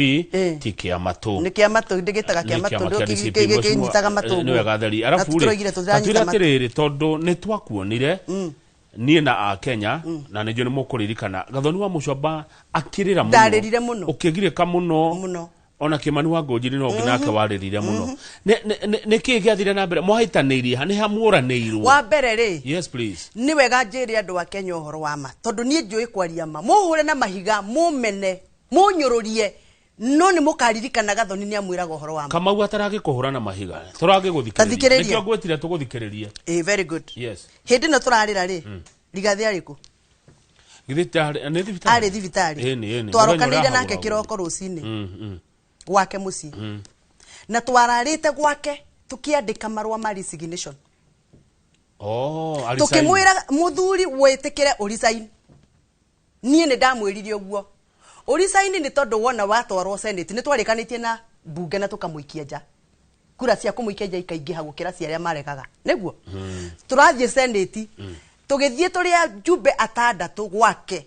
ti kĩa matũ. Nĩ kĩa matũ, ndĩgĩtaga kĩa Nĩ matũ, kĩama kĩa ndũ DCP, Mheshimiwa, kĩnyitaga matũ nĩ ũguo. wega theri. Na Arabu rĩ, tũroigire tũtiranyita tatwĩre matũ. atĩrĩrĩ, tondũ nĩ twakuonire niĩ na a Kenya, na nĩ njũĩ nĩ mũkũririkana Gathoni wa Mũcomba akĩrĩra mũno. Ndarĩrire mũno. Ũkĩgirĩka mũno. Mũno. Ona Kĩmani wa Ngũnjiri no ũngĩ nake warĩrire mũno. Nĩ kĩĩ gĩathire na mbere? Mwahĩtanĩirie ha? Nĩ hamuoranĩirwo? Wa mbere rĩ, Yes, please. Nĩ wega njĩre andũ a Kenya ũhoro wa ma, tondũ niĩ njũĩ kwaria ma. Mũhũre na mahiga, mũmene, mũnyũrũrie, no nĩ mũkaririkana Gathoni nĩ amwĩraga ũhoro wa ma. Kamau ataragĩkũhũra na mahiga, tũragĩgũthikĩrĩria. Tathikĩrĩria. Nĩkĩo ngwĩtire tũgũthikĩrĩrie. Very good. Yes. Hĩndĩ ĩno tũrarĩra rĩ, Rigathĩ arĩ kũ? Githĩ nĩ thibitarĩ? Arĩ thibitarĩ. Ĩni, ĩni. Twarokanĩire Mũthenya nake ũrahũra kĩroko rũcinĩ. Gwake mũciĩ. Na twararĩte gwake tũkĩandĩka marũa ma resignation. Oh, a resign. Tũkĩmwĩra mũthuri wĩtĩkĩre ũresign. Niĩ nĩ ndamwĩrire ũguo. Ũresign nĩ tondũ wona watwarwo Senate, nĩ twarĩkanĩtie na mbunge na tũkamũikia nja. Kura cia kũmũikia nja ikaingĩha gũkĩra cia arĩa maregaga. Nĩguo? Tũrathiĩ Senate, tũgĩthiĩ tũrĩ ajumbe atandatũ gwake.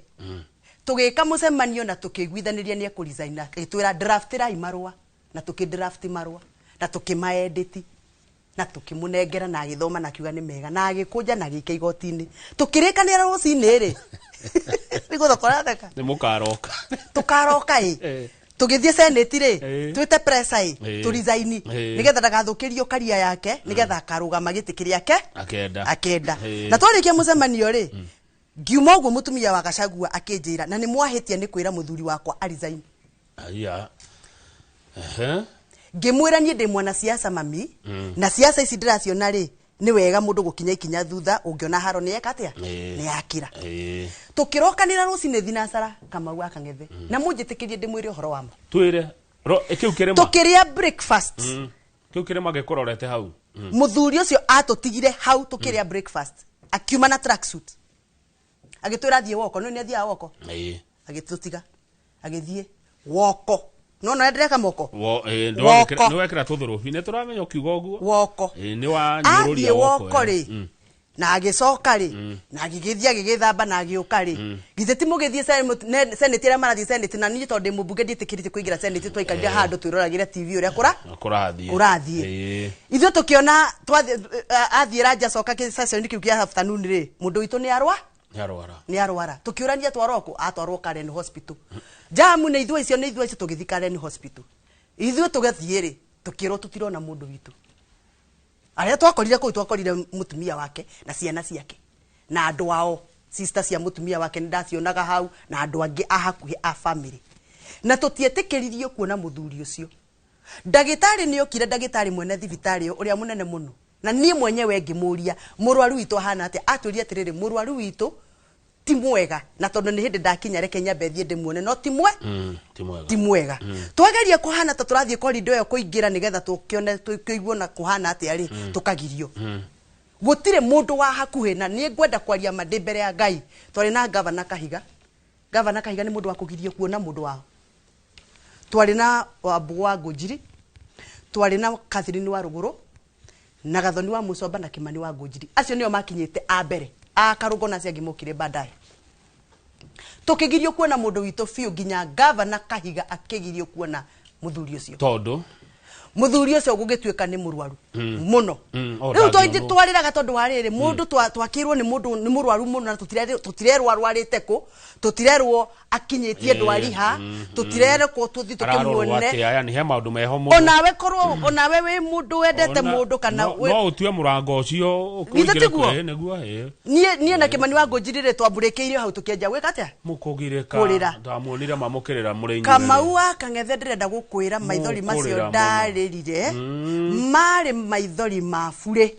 Tũgĩka mũcemanio na tũkĩiguithanĩria nĩ ekũresign. Agĩtwĩra draftĩrai marũa, na tũkĩdraft marũa, na tũkĩmaedit, na tũkĩmũnengera na agĩthoma na akiuga nĩ mega, na agĩkũnja na agĩikia igoti-inĩ. Tũkĩrĩkanĩra rũcinĩ rĩ. Nĩ gũtheka ũratheka? Nĩ mũkaroka. Tũkaroka ĩ. Tũgĩthiĩ Senate rĩ, twĩte pressure ĩ, tũresign. Nĩgetha ndagathũkĩrio career yake, nĩgetha akarũgama gĩtĩ kĩrĩa ake Akenda. akenda. Na twarĩkia mũcemanio rĩ, ngiuma ũguo mũtumia wa Gachagua akĩnjĩra, na nĩ mwahĩtia nĩ kwĩra mũthuri wakwa aresign. Aya. Ehe. Ngĩmwĩra niĩ ndĩ mwanasiasa mami, na siasa ici ndĩraciona rĩ, Nĩ wega mũndũ gũkinya ikinya thutha ũngĩona haro nĩ eka atĩa? Nĩ yakĩra. Tũkĩrokanĩra rũcinĩ thinacara Kamau wa Kang'ethe. Na mũnjĩtĩkĩrie ndĩmwĩre ũhoro wa ma. Twĩre. Kĩu kĩrĩma. Tũkĩrĩa breakfast. Kĩu kĩrĩma gĩkũrorete hau. Mũthuri ũcio atũtigire hau tũkĩrĩa breakfast. Akiuma na tracksuit. Agĩtwĩra athiĩ woko, no nĩ athiaga woko. Agĩtũtiga. Agĩthiĩ woko. No no ndĩreka moko. Woko. Nĩ wekĩra tũthũrũbi. Nĩ tũramenya ũkiuga ũguo. Woko. Nĩ wanyũrũria woko. Athiĩ woko rĩ. Na agĩcoka rĩ. Na agĩgĩthiĩ agĩgĩthamba na agĩũka rĩ. Githĩ ti mũgĩthiĩ Senate arĩa marathiĩ Senate na niĩ tondũ ndĩ mũmbunge ndiĩtĩkĩrĩte kũingĩra Senate twaikarire handũ twĩroragĩre TV ũrĩa kũrathiĩ. Ithuĩ tũkĩona athiĩ ranja acoka session kĩu kĩa afternoon rĩ, mũndũ witũ nĩ arwa? Nĩ arwara. Tũkĩũrania atwarwo kũ? Atwarwo Karen Hospital. Jamu nĩ ithuĩ icio nĩ ithuĩ icio tũgĩthiĩ Karen Hospital. Ithuĩ tũgathiĩ rĩ, tũkĩrwo tũtirona mũndũ witũ. Arĩa twakorire kũu twakorire mũtumia wake na ciana ciake na andũ ao, sister cia mũtumia wake nĩ ndacionaga hau na andũ angĩ a hakuhĩ a family. Na tũtietĩkĩririo kuona mũthuri ũcio. Ndagĩtarĩ nĩ okire, ndagĩtarĩ mwene thibitarĩ ĩyo ũrĩa mũnene mũno. Na niĩ mwenyewe ngĩmũria mũrwaru witũ ahana atĩa? Atwĩrire atĩrĩrĩ, mũrwaru witũ ti mwega, na tondũ nĩ hĩndĩ ndakinya reke nyambe thiĩ ndĩmuone, no ti ti mwega. Twageria kũhana ta tũrathiĩ korindo ĩyo kũingĩra nĩgetha tũkĩone tũkĩiguo na kũhana atĩa rĩ, tũkagirio. Gũtirĩ mũndũ wa hakuhĩ, na niĩ ngwenda kwaria ma ndĩ mbere ya Ngai. Twarĩ na Gavana Kahiga. Gavana Kahiga nĩ mũndũ wa kũgirio kuona mũndũ wao. Twarĩ na Wambũgũ wa Ngũnjiri, twarĩ na Catherine wa Rũgũrũ, na Gathoni wa Mũcomba na Kimani wa Ngũnjiri. Acio nĩo makinyĩte a mbere. A Karũngo na acio angĩ mokire baadaye. Tũkĩgirio kuona mũndũ witũ biũ nginya Gavana Kahiga akĩgirio kuona mũthuri ũcio. Tondũ? Mũthuri ũcio gũgĩtuĩka nĩ mũrwaru mũno. Rĩu twarĩraga tondũ wa rĩrĩ, mũndũ twakĩrwo nĩ mũndũ nĩ mũrwaru mũno na tũtirerwo arwarĩte kũ, tũtirerwo akinyĩtie ndwari ha, tũtirerwo tũthiĩ tũkĩmuone. Yani he maũndũ meho mũno. Onawe korwo onawe wĩ mũndũ wendete mũndũ kana no ũtue mũrango ũcio ũkũingĩre kwĩ nĩguo. Niĩ na Kimani wa Ngũnjiri rĩ twambũrĩkĩirio hau tũkĩanjia gwĩka atĩa? Mũkũgirĩka. Kũrĩra. Ndamuonire mamũkĩrĩra mũrĩ inyuĩ. Kamau wa Kang'ethe ndĩrenda gũkwĩra maithori macio ndarĩrire marĩ maithori ma burĩ.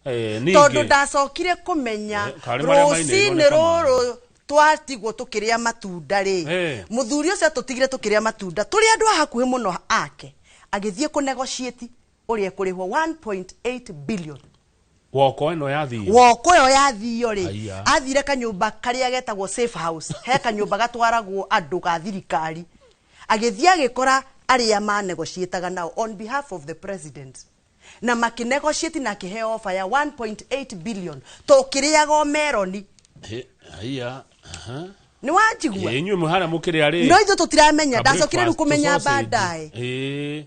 Tondũ ndacokire kũmenya rũcinĩ rũrũ twatigwo tũkĩrĩa matunda rĩ, mũthuri ũcio atũtigire tũkĩrĩa matunda tũrĩ andũ a hakuhĩ mũno ake, agĩthiĩ kũnegotiate ũrĩa ekũrĩhwo 1.8 billion. Woko ĩno yathio. Woko ĩyo yathio rĩ, athire kanyũmba karĩa getagwo safe house, he kanyũmba gatwaragwo andũ ga thirikari. Agĩthiĩ agĩkora arĩa manegotiataga nao on behalf of the president. Na makĩnegotiate na akĩheo offer ya 1.8 billion. Tũkĩrĩaga meroni. Haiya. Nĩ wanjigua? Inyuĩ mũhana mũkĩrĩa rĩ. No ithuĩ tũtiramenya, ndacokire rĩu kũmenya baadaye.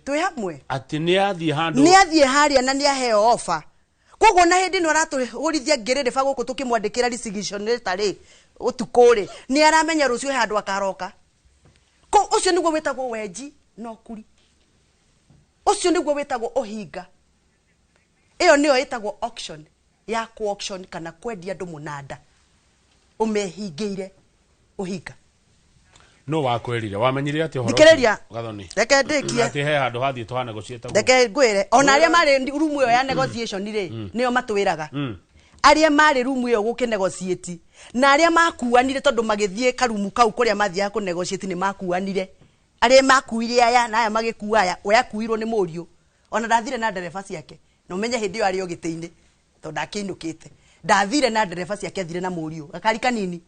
Twĩ hamwe. Atĩ nĩ athiĩ handũ. Nĩ athiĩ harĩa na nĩ aheo offer. Koguo na hĩndĩ ĩno aratũhũrithia ngĩrĩrĩba gũkũ tũkĩmwandĩkĩra resignation letter rĩ, ũtukũ rĩ, nĩ aramenya rũciũ he handũ akaroka. Ũcio nĩguo wĩtagwo wenji na ũkuri. Ũcio nĩguo wĩtagwo ũhinga. Ĩyo nĩyo ĩtagwo auction, ya ku auction kana kwendia andũ mũnanda. Ũmehingĩire ũhinga. No wakwĩrire, wamenyire atĩ ũhoro Thikĩrĩria. Gathoni. Reke ndĩkie. Atĩ he handũ hathiĩ twa negotiate. Reke ngwĩre, ona arĩa marĩ rumu ĩyo ya negotiation rĩ, nĩo matwĩraga. Arĩa marĩ rumu ĩyo gũkĩnegotiate na arĩa makuanire tondũ magĩthiĩ karumu kau kũrĩa mathiaga kũnegotiate nĩ makuanire. Arĩa makuire aya na aya magĩkua aya, we akuirwo nĩ mũriũ. Ona ndathire na ndereba ciake. Na ũmenye hĩndĩ ĩyo arĩ o gĩtĩ-inĩ tondũ ndakĩinũkĩte. Ndathire na ndereba ciake, athire na mũriũ. Gakari kanini.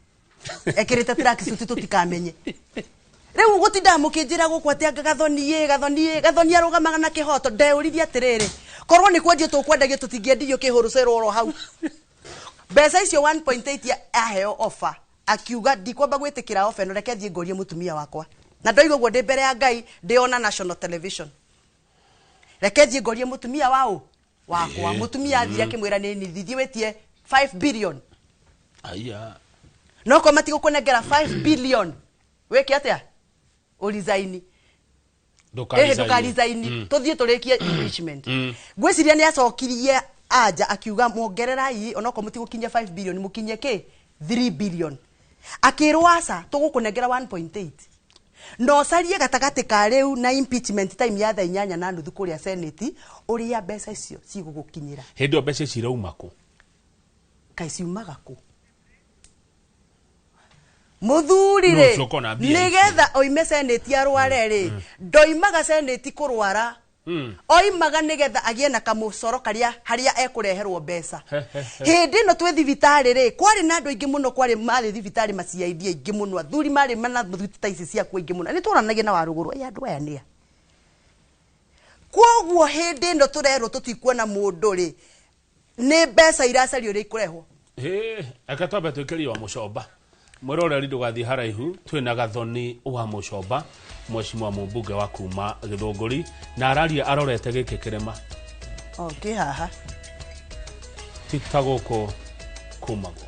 Ekĩrĩte tracksuit tũtikamenye. Rĩu gũtindaga mũkĩnjĩra gũkũ atĩ anga Gathoni ĩ, Gathoni ĩ, Gathoni arũgamaga na kĩhoto. Ndeũririe atĩrĩrĩ, korwo nĩ kwendio tũkwendagio tũtingĩendirio kĩhũrũcero oro hau. Mbeca icio 1.8 aheo offer, akiuga ndikwamba gwĩtĩkĩra offer ĩno, reke thiĩ ngorie mũtumia wakwa. Na ndoiga ũguo ndĩ mbere ya Ngai, ndĩona national television. Reke thiĩ ngorie mũtumia waũ? Wakwa. Mũtumia athire akĩmwĩra nĩ nithi, thiĩ wĩtie 5 billion. Aya. No ko matigũkũnengera 5 billion. Wĩke atĩa? Ũrizaini. Ndũkarizaini. Tũthiĩ tũrĩkie impeachment. Ngwĩciria nĩ acokirie anja akiuga mwongererai onokorwo mũtigũkinyia 5 billion mũkinyie kĩ? 3 billion. Akĩrwo aca tũgũkũnengera 1.8. No carie gatagatĩ ka rĩu na impeachment time ya thaa 8:30 kũrĩa Senate ũrĩa mbeca icio cigũgũkinyĩra. Hĩndĩ ĩyo mbeca ici irauma kũ? Kaĩ ciumaga kũ? Mũthuri rĩ, nĩgetha oime Senate arware rĩ, ndoimaga Senate kũrwara. Oimaga nĩgetha agĩe na kamũcoro karĩa harĩa ekũreherwo mbeca. Hĩndĩ ĩno twĩ thibitarĩ rĩ, kwarĩ na andũ aingĩ mũno, kwarĩ marĩ thibitarĩ ma CID aingĩ mũno, athuri marĩ na thuti ta ici ciaku aingĩ mũno. Nĩ twaranagia na Warũgũrũ, ĩ andũ aya nĩa? Kwoguo hĩndĩ ĩno tũrerwo tũtikuona mũndũ rĩ, nĩ mbeca iracario ũrĩa ikũrehwo. Reke twambe twĩkĩrie wa Mũcomba. Mwĩroreri ndũgathiĩ haraihu, twĩna Gathoni wa Mũcomba, mheshimiwa mũmbunge wa kuma Gĩthũngũri, na araria arorete gĩkĩ kĩrĩma. O, kĩ haha. Ti ta gũkũ kumagwo.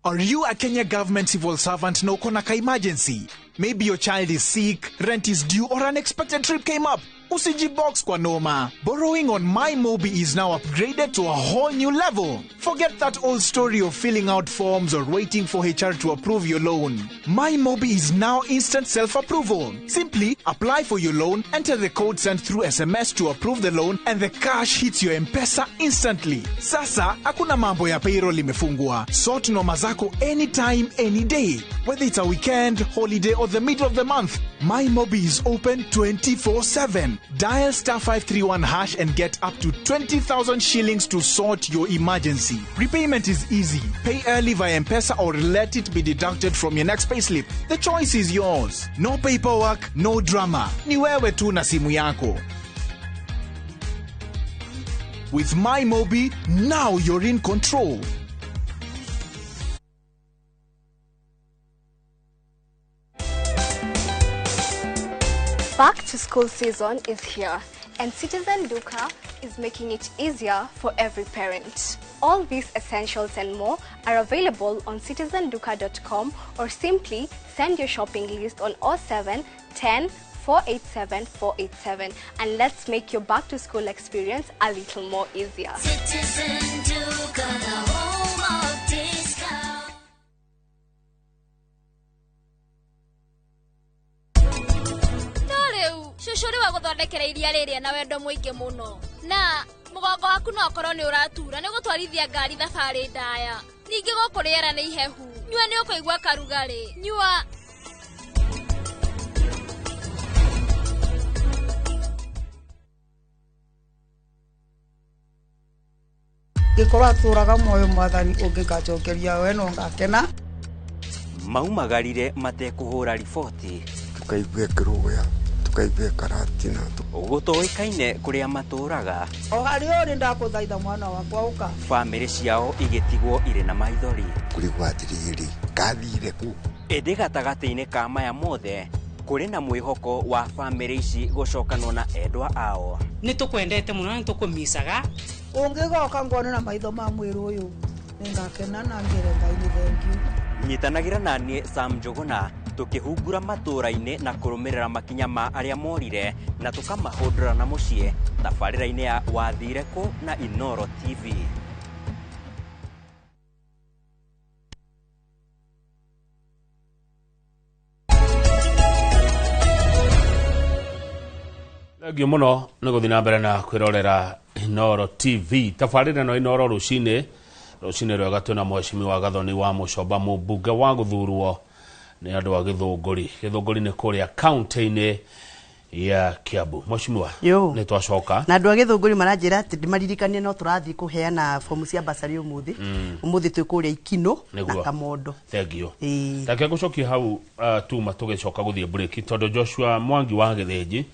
Are you a Kenya government civil servant na uko na ka emergency? Maybe your child is sick, rent is due, or an unexpected trip came up. Usijibox kwa noma. Borrowing on MyMobi is now upgraded to a whole new level. Forget that old story of filling out forms or waiting for HR to approve your loan. MyMobi is now instant self-approval. Simply apply for your loan, enter the code sent through SMS to approve the loan, and the cash hits your M-Pesa instantly. Sasa, hakuna mambo ya payroll imefungwa. Sort noma zako anytime, any day. Whether it's a weekend, holiday, or the middle of the month, MyMobi is open 24/7. Dial *531# and get up to 20,000 shillings to sort your emergency. Repayment is easy. Pay early via M-Pesa or let it be deducted from your next payslip. The choice is yours. No paperwork, no drama. Ni wewe tu na simu yako. With MyMobi, now you're in control. Back to school season is here, and Citizen Duka is making it easier for every parent. All these essentials and more are available on citizenduka.com or simply send your shopping list on 07 10 487 487 and let's make your back to school experience a little more easier. Citizen Duka, the home of discount. Cũcũ rĩu agũthondekera iria rĩrĩa na wendo mũingĩ mũno. Na mũgongo waku no ũkorwo nĩ ũratura nĩ gũtwarithia ngari thabarĩ ndaya. Ningĩ gũkũ rĩera nĩ ihehu. Nyua nĩ ũkũigua karugarĩ. Nyua. Gĩkorwo atũraga muoyo mwathani ũngĩgacokeria we no ngakena. Maumagarire matekũhũra riboti. Tukaigua kĩrũya. Tukaigua karatina. Gũtoĩkaine kũrĩa matũraga. O harĩa ũrĩ ndakũthaitha mwana wakwa ũka. Bamĩrĩ ciao igĩtigwo irĩ na maithori. Kũrigwo atĩrĩrĩ, kathire kũ? Ĩndĩ gatagatĩ-inĩ ka maya mothe kũrĩ na mwĩhoko wa bamĩrĩ ici gũcokanwo na endwa ao. Nĩ tũkwendete mũno na nĩ tũkũmicaga. Ũngĩgoka ngone na maitho ma mwĩrĩ ũyũ nĩngakena na ngĩre Ngai nĩ thengiũ. Nyitanagĩra na niĩ Sam Njũgũna tukihungura matũra-inĩ na kũrũmĩrĩra makinya ma arĩa morire na tukamahũndũra na mũciĩ tabarĩra-inĩ ya Wathire Kũ na Inoro TV. Thengio mũno nĩ gũthiĩ na mbere na kwĩrorera Inoro TV. Tabarĩra ĩno Inoro rũcinĩ, rũcinĩ rwega twĩna mheshimiwa Gathoni wa Mũcomba mũmbunge wa gũthurwo nĩ andũ a Gĩthũngũri. Gĩthũngũri nĩ kũrĩa kaunti-inĩ ya Kiambu. Mheshimiwa, nĩ twacoka. Na andũ a Gĩthũngũri maranjĩra atĩ ndĩmaririkanie no tũrathiĩ kũheana fomu cia basarĩ ũmũthĩ. Ũmũthĩ twĩ kũrĩa Ikino na Kamondo. Thengio. Reke ngũcokie hau tuma tũgĩcoka gũthiĩ break tondũ Joshua Mwangi wa Gĩthĩnji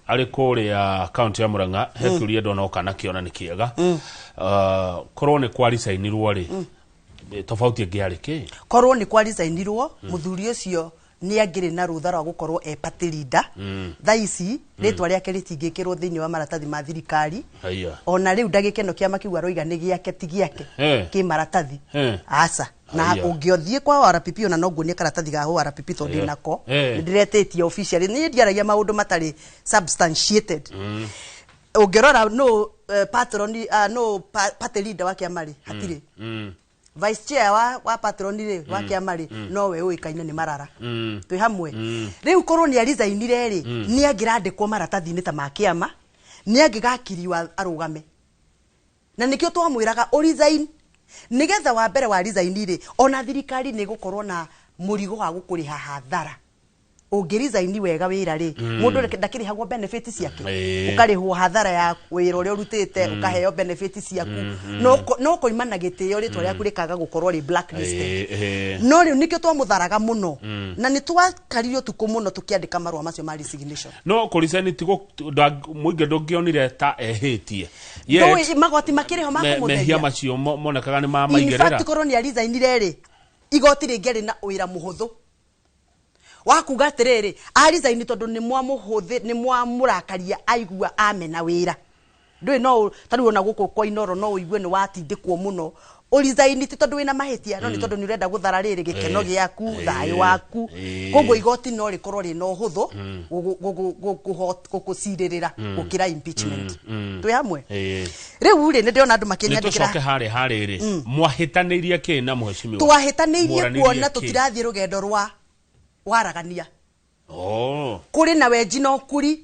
arĩ kũrĩa kaunti ya Murang'a he kĩũria ndonoka nakĩo na nĩ kĩega. Korwo nĩ kwa resign-irwo rĩ, tofauti ĩngĩ yarĩ kĩ? Korwo nĩ kwa resign-irwo, mũthuri ũcio nĩ angĩrĩ na rũtha rwa gũkorwo e party leader. Thaa ici rĩtwa rĩake rĩtingĩkĩrwo thĩinĩ wa maratathi ma thirikari. Ona rĩu ndagĩkeno kĩama kĩu aroiga nĩ gĩake ti gĩake kĩ maratathi. Aca. Na ũngĩothiĩ kwa RPP ona no nguonie karatathi ga RPP tondũ ndĩnako. Nĩndĩretĩtie officially. Niĩ ndiaragia maũndũ matarĩ substantiated. Ũngĩrora no patron, no party leader wa kĩama rĩ, hatirĩ. Vice chair wa patron rĩ, wa kĩama rĩ, nowe ũĩkaine nĩ Marara. Twĩ hamwe? Rĩu korwo nĩ arizainire rĩ, nĩ angĩrandĩkwo maratathi-inĩ ta ma kĩama, nĩ angĩgakiriwa arũgame, na nĩkĩo twamwĩraga ũresign, nĩgetha wa mbere wa resign rĩ, ona thirikari nĩ ĩgũkorwo na mũrigo wa gũkũrĩha hathara. Ũngĩresign wega wĩra rĩ, mũndũ ndakĩrĩhagwo benefit ciake? Ũkarĩhwo hathara ya wĩra ũrĩa ũrutĩte, ũkaheo benefit ciaku, no ũkoima na gĩtĩo, rĩtwa rĩaku rĩkaga gũkorwo rĩ blacklisted. No rĩu nĩkĩo twamũtharaga mũno, na nĩ twakarire ũtukũ mũno tũkĩandĩka marũa macio ma resignation. No kũresign ti mũingĩ ndũngĩonire ta ehĩtie. Ndũĩ magoti makĩrĩho ma mehia kũmũtheria. Macio monekaga nĩ ma In maigĩrĩra. fact, korwo nĩ arizainire rĩ, igoti rĩngĩarĩ na wĩra mũhũthũ wa kuga atĩrĩrĩ, arizaini tondũ nĩ mwamũhũthĩ, nĩ mwamũrakaria, aigua amena wĩra. Ndũĩ no ta rĩu ona gũkũ kwa Inoro no ũigue nĩ watindĩkwo mũno ũrizaini, ti tondũ wĩna mahĩtia, no nĩ tondũ nĩ ũrenda gũthara rĩrĩ gĩkeno gĩaku, thayũ waku. Koguo igoti no rĩkorwo rĩna ũhũthũ gũgũcirĩrĩra gũkĩra impeachment. Twĩ hamwe? Rĩu rĩ, nĩ ndĩrona andũ Nĩ makĩnyandĩkĩra. tũcoke harĩa harĩrĩ mwahĩtanĩirie kĩ na mheshimiwa? Twahĩtanĩirie Mwaranĩirie kuona kĩ? tũtirathiĩ rũgendo rwa waragania. Oh. Kũrĩ na wenji na ũkuri,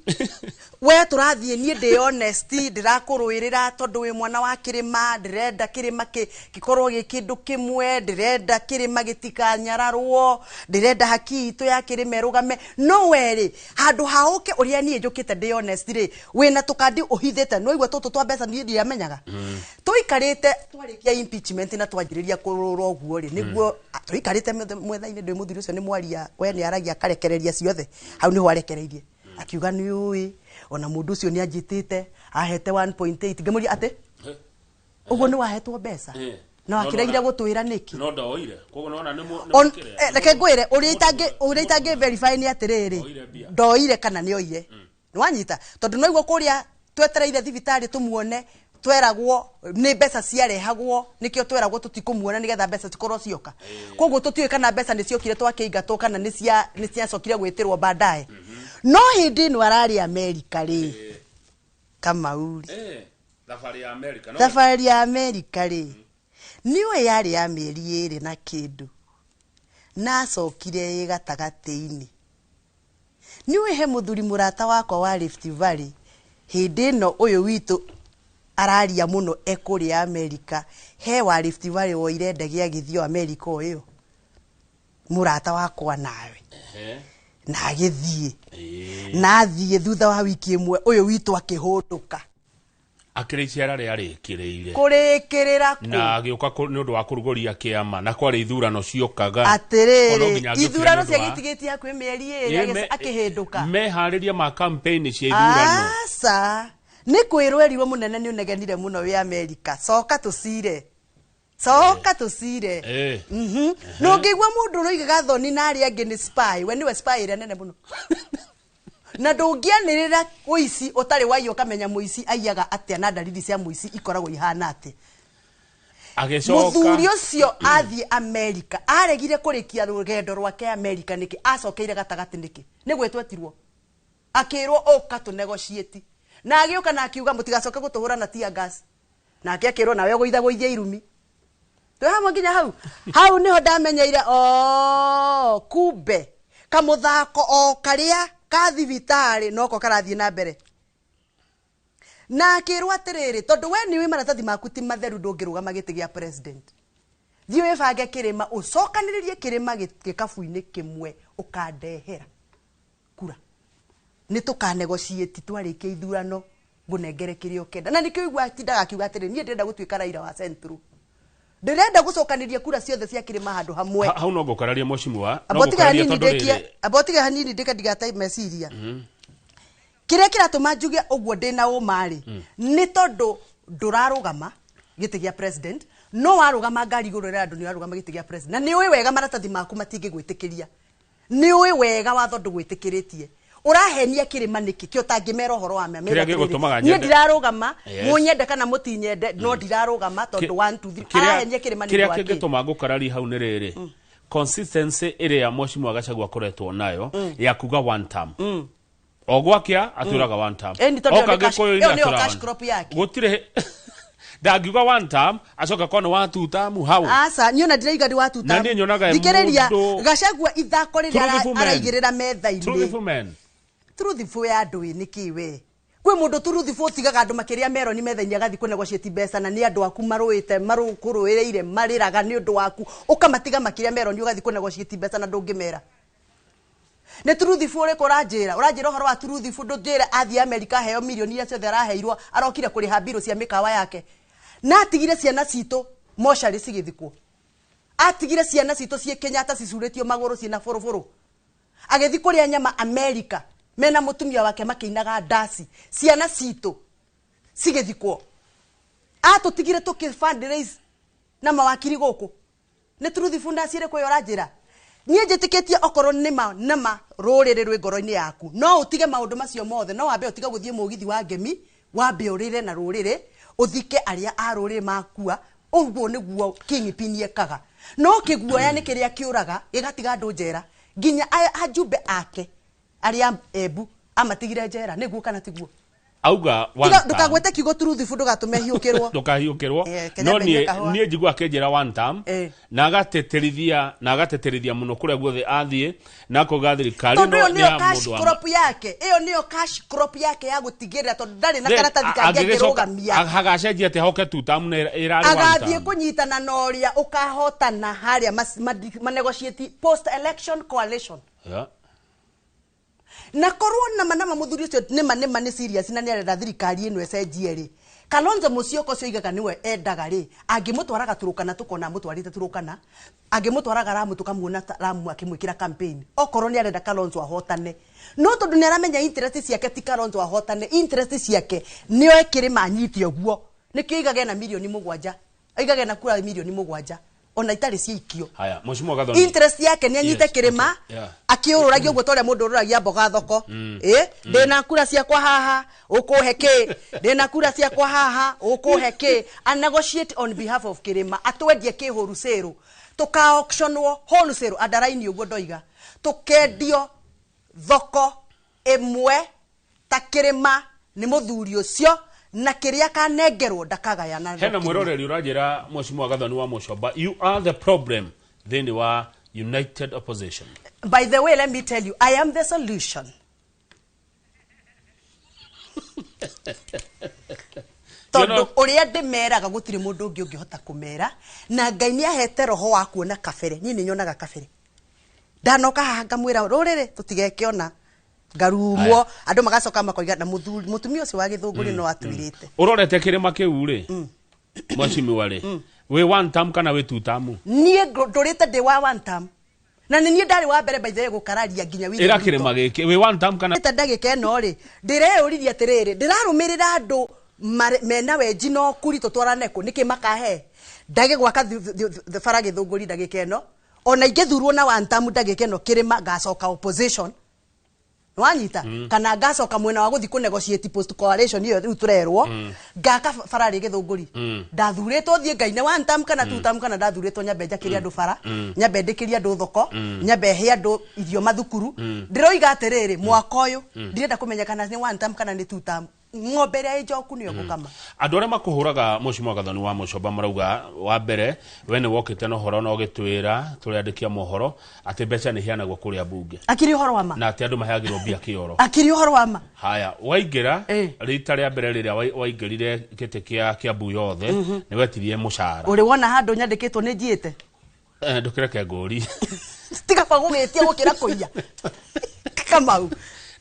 we tũrathiĩ, niĩ ndĩ honest, ndĩrakũrũĩrĩra tondũ wĩ mwana wa kĩrĩma, ndĩrenda kĩrĩma gĩkorwo gĩ kĩndũ kĩmwe, ndĩrenda kĩrĩma gĩtikanyararwo, ndĩrenda haki itũ ya kĩrĩma ĩrũgame. No we rĩ, handũ ha ũke ũrĩa niĩ njũkĩte ndĩ honest rĩ, wĩna tũkandi ũhithĩte, nĩwaigua tũtũ twa mbeca niĩ ndiamenyaga. Tũikarĩte twarĩkia impeachment na twanjĩrĩria kũrũra ũguo rĩ, nĩguo tũikarĩte mwetha-inĩ, ndĩ mũthuri ũcio nĩ mwaria, we nĩ aragia akarekereria ciothe, hau nĩho arekereirie akiuga, nĩ ũĩ ona mũndũ ũcio nĩ anjĩtĩte ahete 1.8. Ngĩmũria atĩ ũguo nĩ wahetwo mbeca na wakĩregire gũtwĩra nĩkĩ? No ndoire, koguo nona nĩ Reke ngwĩre ũrĩa itangĩ verify nĩ atĩrĩrĩ, Ndoire mbia. Ndoire kana nĩ oire, nĩwanyita? Tondũ no igua kũrĩa twetereire thibitarĩ tũmuone, tweragwo nĩ mbeca ciarehagwo, nĩkĩo tweragwo tũtikũmuona nĩgetha mbeca cikorwo cioka. Koguo tũtiũĩ kana mbeca nĩ ciokire twakĩingatwo kana nĩ ciacokire gwĩtĩrwo baadaye. No hĩndĩ ĩno ararĩ Amerika rĩ, Kamauri, Thabarĩ ya America no thabarĩ ya Amerika rĩ, nĩũĩ yarĩ ya mĩeri 2 na kĩndũ, na acokire ĩ gatagatĩ-inĩ. Nĩũĩ he mũthuri mũrata wakwa wa Rift Valley, hĩndĩ ĩno ũyũ witũ araria mũno e kũrĩa Amerika, he wa Rift Valley woire ndege agĩthiĩ o Amerika o ĩyo, mũrata wakwa nawe, na agĩthiĩ, na athiĩ thutha wa wiki 1 ũyũ witũ akĩhũndũka. Akĩrĩ icera rĩarĩkĩrĩire Kũrĩkĩrĩra kũ? Na agĩũka nĩ ũndũ wa kũrugũria kĩama, na kwarĩ ithurano ciokaga. Koguo no Atĩrĩrĩ, nginya angĩokire ithurano nĩ ũndũ wa- ciagĩtigĩtie hakuhĩ mĩeri 2, akĩhĩndũka. Meharĩria ma campaign cia ithurano. Aca, nĩ kwĩrwo erirwo, mũnene, nĩ ũnegenire mũno wĩ Amerika, coka tũcire, coka tũcire. Na ũngĩigua mũndũ ũroigaga thoni na arĩa angĩ nĩ spy, we nĩwe spy ĩrĩa nene mũno, na ndũngĩanĩrĩra ũici ũtarĩ waiya ũkamenya mũici aiyaga atĩa na ndariri cia mũici ikoragwo ihana atĩa. Agĩcoka. Mũthuri ũcio athiĩ Amerika, aregire kũrĩkia rũgendo rwake Amerika nĩkĩ? Acokeire gatagatĩ nĩkĩ? Nĩ gwĩtwetirwo, akĩrwo ũka tũnegotiate, na agĩũka na akiuga mũtigacoke gũtũhũra na tear gas, nake akĩrwo nawe ũgũithagũithia irumi. Twĩ hamwe nginya hau? Hau niho ndamenyeire o kumbe kamũthako o karĩa ka thibitarĩ noko karathiĩ na mbere. Na akĩrwo atĩrĩrĩ, tondũ we nĩ wĩ maratathi maku ti matheru, ndũngĩrũgama gĩtĩ gĩa president, thiĩ wĩbange kĩrĩma, ũcokanĩrĩrie kĩrĩma gĩkabu-inĩ kĩmwe, ũkandehera kura, nĩ tũkanegotiate twarĩkia ithurano, ngũnengere kĩrĩa ũkenda. Na nĩkĩo igua atindaga akiuga atĩrĩ, niĩ ndĩrenda gũtuĩka Raila wa Central, ndĩrenda gũcokanĩria kura ciothe cia kĩrĩma handũ hamwe. Hau no ngũkararia, mheshimiwa, no Amba ũtige ngũkararia hanini tondũ ndĩkie. rĩrĩ Amba ũtige hanini ndĩke ndigate meciria. Kĩrĩa kĩratũma njuge ũguo ndĩna ũma rĩ, nĩ tondũ ndũrarũgama gĩtĩ gĩa president, no warũgama ngari igũrũ rĩa andũ nĩ ũrarũgama gĩtĩ gĩa president, na nĩ ũĩ wega maratathi maku matingĩgwĩtĩkĩria, nĩ ũĩ wega watho ndũgwĩtĩkĩrĩtie. Ũrahenia kĩrĩma nĩkĩ kĩ ũtangĩmera ũhoro wa ma? Kĩrĩa gĩgũtũmaga Niĩ ndirarũgama, mũnyende kana mũtinyende, no ndirarũgama tondũ 1 2 3. Arahenia kĩrĩma nĩ Kĩrĩa ũndũ wa kĩ? kĩngĩtũma ngũkararia hau nĩ rĩrĩ, consistency ĩrĩa mheshimiwa Gachagua akoretwo nayo ya kuga one term. O gwakia atwĩraga one term. Ĩni tondũ Oka ĩyo nĩ cash- Gĩkũyũ-inĩ ĩyo nĩyo atwĩraga cash one. crop yake. Gũtirĩ ndangiuga one term acoka korwo nĩ wa two term hau. Aca, niĩ ona ndiraiga nĩ wa two Na term. niĩ nyonaga Thikĩrĩria, mũndũ- Gachagua ithako rĩrĩa Truthful man. araigĩrĩra metha-inĩ. Truthful man. Truthful ya andũ ĩ nĩkĩ we? Kwĩ mũndũ truthful ũtigaga andũ makĩrĩa meroni metha-inĩ agathiĩ kũnegotiate mbeca na nĩ andũ aku marũĩte marũkũrũĩrĩire marĩraga nĩ ũndũ waku ũkamatiga makĩrĩa meroni ũgathiĩ kũnegotiate mbeca na ndũngĩmera. Nĩ truthful ũrĩkũ ũranjĩra? Ũranjĩra ũhoro wa truthful ndũnjĩre athiĩ Amerika aheo mirioni iria ciothe araheirwo arokire kũrĩha mbirũ cia mĩkawa yake. Na atigire ciana citũ mocarĩ cigĩthikwo. Atigire ciana citũ ciĩ Kenyatta cicurĩtio magũrũ ciĩna bũrũbũrũ. Agĩthiĩ kũrĩa nyama Amerika mena mũtumia wake makĩinaga ndaci. Ciana citũ cigĩthikwo. Atũtigire tũkĩ fundraise na mawakiri gũkũ. Nĩ truthful ndaci ĩrĩkũ ĩyo ũranjĩra? Niĩ njĩtĩkĩtie okorwo nĩma nama rũrĩrĩ rwĩ ngoro-inĩ yaku no ũtige maũndũ macio mothe, no wambe ũtige gũthiĩ mũgithi wa ngemi, wambe ũrĩre na rũrĩrĩ, ũthike arĩa a rũrĩrĩ makua. Ũguo nĩguo kingpin ekaga. No kĩguoya nĩ kĩrĩa kĩũraga gĩgatiga andũ njera, nginya ajumbe ake arĩa Embu amatigire njera. Nĩguo kana tiguo? Auga one term. Ndũkagwete kiugo truthful ndũgatũme hiũkĩrwo. Ndũkahiũkĩrwo. Kenya No mbenyue kahũa. niĩ njigua akĩnjĩra one term na agateterithia mũno kũrĩa guothe athiĩ na akauga thirikari Tondũ ĩyo ĩno nĩ nĩyo ya cash mũndũ wa crop yake, ĩyo nĩyo cash crop yake ya gũtigĩrĩra tondũ ndarĩ na Then, karatathi kangĩ angĩgĩcoka- angĩrũgamia. hagacenjia atĩ hoke two term na ĩrarĩ one Agathiĩ term. kũnyitana na ũrĩa ũkahotana harĩa manegotiate post election coalition. Yeah. Na korwo nama nama mũthuri ũcio nĩma nĩma nĩ serious na nĩarenda thirikari ĩno ĩcenjie rĩ, Kalonzo Musyoka ũcio oigaga nĩwe endaga rĩ, angĩmũtwaraga Turukana tũkona amũtwarĩte Turukana, angĩmũtwaraga Lamu tũkamuona Lamu akĩmwĩkĩra campaign. Okorwo nĩarenda Kalonzo ahotane. No tondũ nĩaramenya interest ciake ti Kalonzo ahotane, interest ciake nĩoe kĩrĩma anyite ũguo. Nĩkĩo oigaga ena mirioni mũgwanja, oigaga ena kura mirioni mũgwanja ona itarĩ ciaikio. Haya, Mheshimiwa Gathoni. Interest yake nĩ anyite Yes, kĩrĩma, okay, yeah. akĩũrũragia ũguo ta ũrĩa mũndũ ũrũragia mboga thoko. Ndĩna kura ciakwa haha ũkũhe kĩ, ndĩna kura ciakwa haha ũkũhe kĩ. A negotiate on behalf of kĩrĩma, atwendie kĩ wholesale, tũka auctionwo wholesale andaraini ũguo ndoiga, tũkendio thoko ĩmwe ta kĩrĩma nĩ mũthuri ũcio, na kĩrĩa akanengerwo ndakagayana. Hena mwĩroreri ũranjĩra Mheshimiwa Gathoni wa Mũcomba, you are the problem thĩinĩ wa United Opposition. By the way, let me tell you, I am the solution. Tondũ ũrĩa ndĩmeraga gũtirĩ mũndũ ũngĩ ũngĩhota kũmera, na Ngai nĩ ahete roho wa kuona kabere. Niĩ nĩ nyonaga kabere. Ndanoka haha ngamwĩra rũrĩrĩ tũtigeke ona ngarumwo, andũ magacoka makoiga na mũtumia ũcio wa gĩthũngũri no atwĩrĩte. Ũrorete kĩrĩma kĩu rĩ, Mheshimiwa rĩ, wĩ one term kana wĩ two term? Niĩ ndũrĩte ndĩ wa one term. Na nĩ niĩ ndarĩ wa mbere by the way gũkararia nginya William Ĩra Ruto. kĩrĩma gĩkĩ, wĩ one term kana Ta ndagĩka ĩno rĩ, ndĩreyũririe atĩrĩrĩ, ndĩrarũmĩrĩra andũ mena wenji na ũkuri tũtwarane kũ, nĩkĩ makahe? Ndage gwaka bara gĩthũngũri ndagĩka ĩno. Ona ingĩthurwo na one term ndagĩka ĩno kĩrĩma ngacoka opposition. Wanyita? Kana ngacoka mwena wa gũthiĩ kũnegotiate post coalition ĩyo rĩu tũrerwo. Ngaka bara rĩ gĩthũngũri. Ndathurĩtwo thiĩ ngaine one term kana two term, kana ndathurĩtwo nyambe njakĩrie andũ bara, nyambe ndĩkĩrie andũ thoko, nyambe he andũ irio mathukuru. Ndĩroiga atĩrĩrĩ, mwaka ũyũ ndirenda kũmenya kana nĩ one term kana nĩ two term. Ng'ombe ĩrĩa ĩ njoku nĩyo ngũkama. Andũ arĩa makũhũraga Mheshimiwa Gathoni wa Mũcomba marauga wa mbere we nĩ wokĩte na ũhoro na ũgĩtwĩra tũrĩ andĩki a mohoro atĩ mbeca nĩ iheanagwo kũrĩa mbunge. Akiri ũhoro wa ma. Na atĩ andũ maheagĩrwo mbia kĩoro. Akiri ũhoro wa ma. Haya, waingĩra rita rĩa mbere rĩrĩa waingĩrire gĩtĩ kĩa Kiambu yothe, nĩ wetirie mũcara. Ũrĩ wona handũ nyandĩkĩtwo nĩ njiĩte? Ndũkĩreke ngũri. Tiga ba gũgĩtia gũkĩra kũiya. Kamau.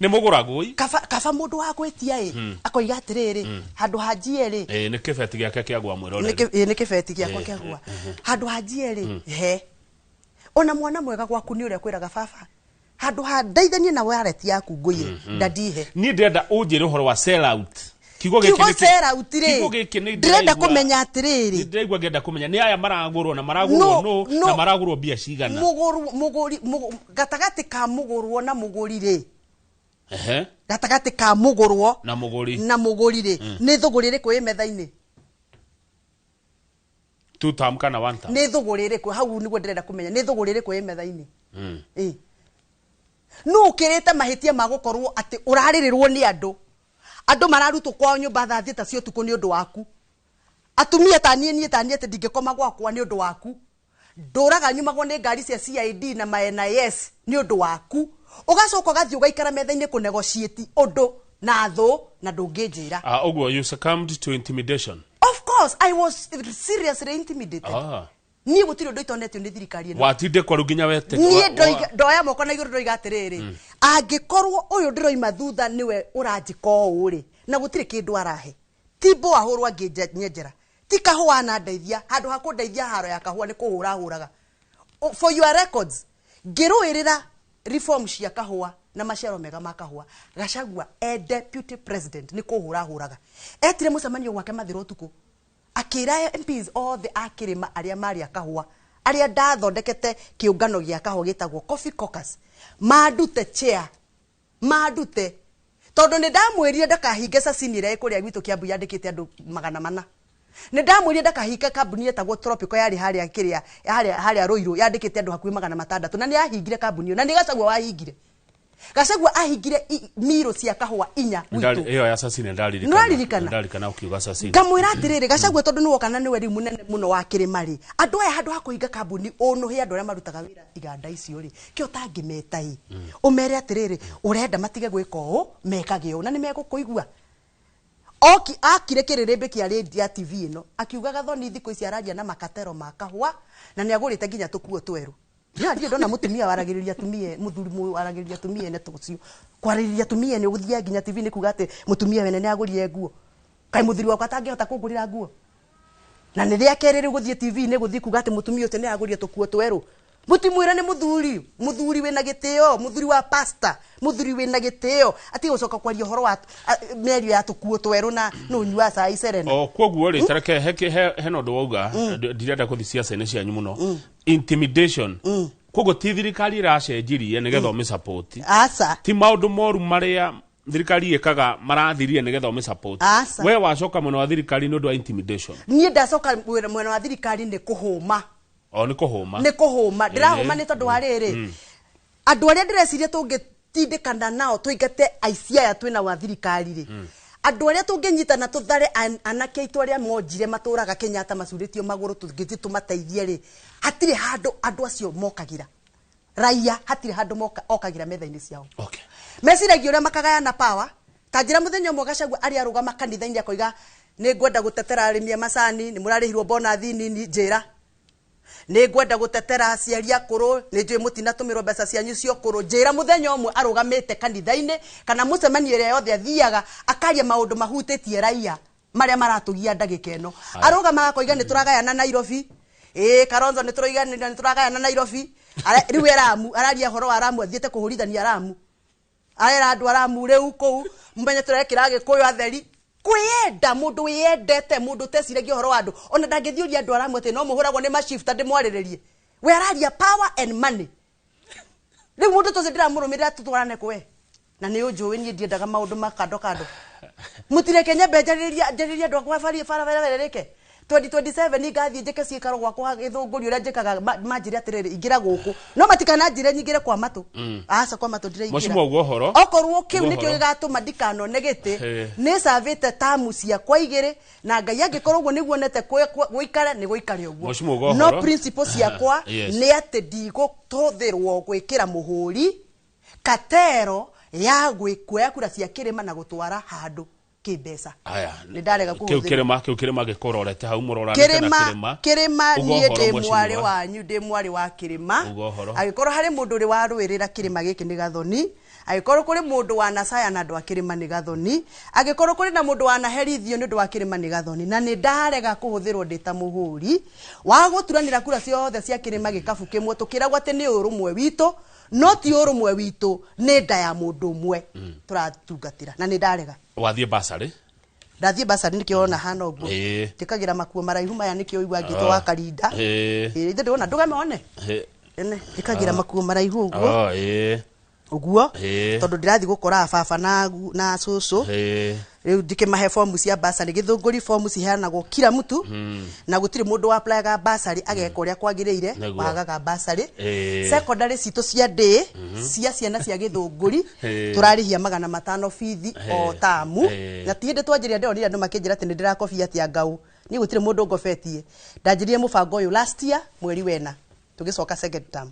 Nĩ mũgũragwo ĩ. Kaba mũndũ wa gwĩtia ĩ, akoiga atĩrĩrĩ, handũ ha njie rĩ. Nĩ kĩbeti gĩake kĩagwa mwĩroreri. Nĩ kĩbeti gĩakwa kĩagwa. Handũ ha njie rĩ, he. Ona mwana mwega gwaku nĩ ũrĩa kwĩraga baba. Handũ ha ndeithanie na wallet yaku ngũiye, ndandihe. Niĩ ndĩrenda ũnjĩre ũhoro wa sell out. Kiugo gĩkĩ Kiugo nĩ kĩ- sell out rĩ, Kiugo gĩkĩ nĩ ndĩrenda ndĩraigua- kũmenya atĩrĩrĩ. Nĩ ndĩraigua ngĩenda kũmenya nĩ aya maragũrwo na maragũrwo No, nũ, no. na maragũrwo mbia cigana. Gatagatĩ ka mũgũrwo na mũgũri rĩ. Gatagatĩ ka mũgũrwo Na mũgũri. na mũgũri rĩ, nĩ thũgũrĩ ĩrĩkũ ĩ metha-inĩ? Two term kana one term? Nĩ thũgũrĩ ĩrĩkũ? Hau nĩguo ndĩrenda kũmenya. Nĩ thũgũrĩ ĩrĩkũ ĩ metha-inĩ? Nũ ũkĩrĩte mahĩtia ma gũkorwo atĩ ũrarĩrĩrwo nĩ andũ. Andũ mararutwo kwao nyũmba thaa thita cia ũtukũ nĩ ũndũ waku. Atumia ta niĩ niĩ ta niĩ atĩ ndingĩkoma gwakwa nĩ ũndũ waku. Ndũraga nyumagwo nĩ ngari cia CID na ma NIS nĩ ũndũ waku. Ũgacoka ũgathiĩ ũgaikara metha-inĩ kũnegotiate ũndũ na thũ na ndũngĩnjĩra. Ũguo you succumbed to intimidation. Of course, I was seriously intimidated. Niĩ gũtirĩ ũndũ itonetio nĩ thirikari ĩno. Watindĩkwo rĩu nginya wete. Niĩ ndoya moko na igũrũ ndoiga atĩrĩrĩ, angĩkorwo ũyũ ndĩroima thutha nĩwe ũranjĩka ũũ rĩ, na gũtirĩ kĩndũ arahe. Ti mbũa hũrwo angĩnyenjera. Ti kahũa anandeithia, handũ ha kũndeithia haro ya kahũa nĩ kũhũra hũraga. For your records, ngĩrũĩrĩra reform cia kahũa na maciaro mega ma kahũa, Gachagua e deputy president nĩ kũhũra hũraga. Etire mũcemanio gwake Mathĩra ũtukũ. Akĩra MPs othe a kĩrĩma arĩa marĩ a kahũa, arĩa ndathondekete kĩũngano gĩa kahũa gĩtagwo Coffee Caucus, mandute chair, mandute. Tondũ nĩ ndamwĩrire ndakahinge Sasini ĩrĩa ĩ kũrĩa gwitũ Kiambu yandĩkĩte andũ 400. Nĩ ndamwĩrire ndakahinge kambuni yetagwo Tropical yarĩ harĩa kĩrĩa, harĩa Ruiru yandĩkĩte andũ hakuhĩ 600, na nĩ yahingire kambuni ĩyo, na nĩ Gachagua wahingire. Gachagua ahingire miro cia kahũa inya gwitũ. Ĩyo ya Sasini ndaririkana. Nĩwaririkana? Ndarikana ũkiuga Sasini. Ngamwĩra atĩrĩrĩ, Gachagua tondũ nĩwe kana nĩwe rĩu mũnene mũno wa kĩrĩma rĩ, andũ aya handũ ha kũhinga kambuni ũnũhie andũ arĩa marutaga wĩra iganda icio rĩ, kĩo ũtangĩmeta ĩ. Ũmere atĩrĩrĩ, ũrenda matige gwĩka ũũ, mekage ũũ, na nĩmegũkũigua. Oki akire kĩrĩrĩmbĩ kĩa radio TV ĩno, akiuga Gathoni thikũ ici araria na makatero ma kahũa, na nĩagũrĩte nginya tũkuo twerũ. Ya ndiĩ ndona mũtumia waragĩrĩria atumia, mũthuri waragĩrĩria atumia ene tũcio. Kwarĩrĩria atumia ene ũgũthiaga nginya TV nĩ kuga atĩ mũtumia wene nĩagũrire nguo. Kaĩ mũthuri wakwa atangĩhota kũngũrĩra nguo? Na nĩ rĩa kerĩ rĩu gũthiĩ TV nĩ gũthiĩ kuga atĩ mũtumia ũcio nĩagũrire tũkuo twerũ. Mũtimwĩre nĩ mũthuri, mũthuri wĩna gĩtĩo, mũthuri wa pastor, mũthuri wĩna gĩtĩo, atige gũcoka kwaria ũhoro wa mĩario ya tũkuo twerũ na nũnyua cai Serena. O koguo rĩ, tareke hena ũndũ wauga, ndirenda gũthiĩ ciaca-inĩ cianyu mũno. Intimidation. Koguo ti thirikari ĩracenjirie nĩgetha ũmĩsupport. Aca. Ti maũndũ moru marĩa thirikari ĩkaga marathirie nĩgetha ũmĩsupport. Aca. We wacoka mwena wa thirikari nĩ ũndũ wa intimidation. Niĩ ndacoka mwena wa thirikari nĩ kũhũma. O nĩ kũhũma. Nĩ kũhũma. Ndĩrahũma nĩ tondũ wa rĩrĩ. Andũ arĩa ndĩreciria tũngĩtindĩkana nao tũingate aici aya twĩna wa thirikari rĩ. Andũ arĩa tũngĩnyitana tũthare anake aitũ arĩa monjire matũraga Kenyatta macurĩtio magũrũ tũngĩthiĩ tũmateithie rĩ, hatirĩ handũ andũ acio mokagĩra. Raia hatirĩ handũ okagĩra metha-inĩ ciao. Okay. Meciragia ũrĩa makagayana power. Ta njĩra mũthenya ũmwe Gachagua arĩa arũgama kanitha-inĩ akoiga nĩ ngwenda gũtetera arĩmi a macani, nĩ mũrarĩhirwo bonathi nini, njĩra. Nĩ ngwenda gũtetera aciari akũrũ, nĩ njũĩ mũtinatũmĩrwo mbeca cianyu cia ũkũrũ, njĩra. Mũthenya ũmwe arũgamĩte kanitha-inĩ kana mũcemanio ĩrĩa yothe athiaga akaria maũndũ mahutĩtie raia marĩa maratũgia ndagĩka ĩno. Arũgamaga akoiga nĩ tũragayana Nairobi. Kalonzo nĩ tũroiga nĩ tũragayana Nairobi. Rĩu e Lamu, araria ũhoro wa Lamu, athiĩte kũhũrithania Lamu. Arera andũ a Lamu rĩu kũu, mũmenye tũrekĩra Gĩkũyũ atheri. Kwĩyenda, mũndũ wĩyendete, mũndũ ũteciragia ũhoro wa andũ. Ona ndangĩthiũria andũ a Lamu atĩ no mũhũragwo nĩ mashifta ndĩmwarĩrĩrie. We araria power and money. Rĩu mũndũ ta ũcio ndĩramũrũmĩrĩra tũtwarane kũ we? Na nĩ ũnjũĩ niĩ ndiendaga maũndũ ma kando kando. Mũtireke nyambe njarĩrie andũ akwa barabara ĩrĩke. 2027 ngathiĩ njĩke ciĩkaro gwakwa Gĩthũngũri ũrĩa njĩkaga, manjĩre atĩrĩrĩ, ingĩra gũkũ. No matikananjĩre nyingĩre kwa matũ. Aca, kwa matũ ndĩraingĩra. Mheshimiwa, ũguo ũhoro. Okorwo kĩu Ũguo nĩkĩo ũhoro. gĩgatũma ndikanone gĩtĩ, nĩ cavĩte tamu ciakwa igĩrĩ, na Ngai angĩkorwo ũguo nĩguo onete gũikare, nĩ gũikare ũguo. Mheshimiwa, ũguo No ũhoro. principle ciakwa nĩ atĩ ndigũtũthĩrwo gwĩkĩra mũhũri katero ya kuoya kura cia kĩrĩma na gũtwara handũ kĩmbeca. Aya. Nĩ ndarega Kĩu kũhũthĩrwo. kĩrĩma, kĩu kĩrĩma gĩkũrorete hau mũroranĩte na Kĩrĩma, kĩrĩma. kĩrĩma Uga niĩ ũhoro, ndĩ mheshimiwa. mwarĩ wanyu, ndĩ mwarĩ wa kĩrĩma. Uga ũhoro. Angĩkorwo harĩ mũndũ ũrĩ warũĩrĩra kĩrĩma gĩkĩ nĩ Gathoni. Angĩkorwo kũrĩ mũndũ wanacaya na andũ a kĩrĩma nĩ Gathoni. Angĩkorwo kũrĩ na mũndũ wanaherithio nĩ ũndũ wa kĩrĩma nĩ Gathoni. Na nĩ ndarega kũhũthĩrwo ndĩ ta mũhũri wa gũturanĩra kura ciothe cia kĩrĩma gĩkabu kĩmwe, tũkĩragwo atĩ nĩ ũrũmwe witũ, no ti ũrũmwe witũ, nĩ nda ya mũndũ ũmwe tũratungatĩra. Na nĩ ndarega. Wathiĩ basarĩ? Ndathiĩ basarĩ nĩkĩo wona hana ũguo. Njĩkagĩra makuo maraihu maya nĩkĩo ũigua ngĩtwo wa Karinda. Ithe ndĩrona ndũgame wone. Ene, njĩkagĩra makuo maraihu ũguo. Ũguo. Tondũ ndĩrathiĩ gũkora baba na cũcũ. Rĩu ndikĩmahe fomu cia basarĩ. Gĩthũngũri fomu ciheanagwo kila mtu, na gũtirĩ mũndũ wa applyaga basarĩ ageka ũrĩa kwagĩrĩire wagaga basarĩ. Secondary citũ cia day cia ciana cia Gĩthũngũri, tũrarĩhia 500 bithi o tamu. Na ti hĩndĩ twanjĩria ndĩronire andũ makĩnjĩra atĩ nĩ ndĩrakobia atĩa ngau. Niĩ gũtirĩ mũndũ ngobetie. Ndanjĩrire mũbango ũyũ last year mweri wena, tũgĩcoka second term,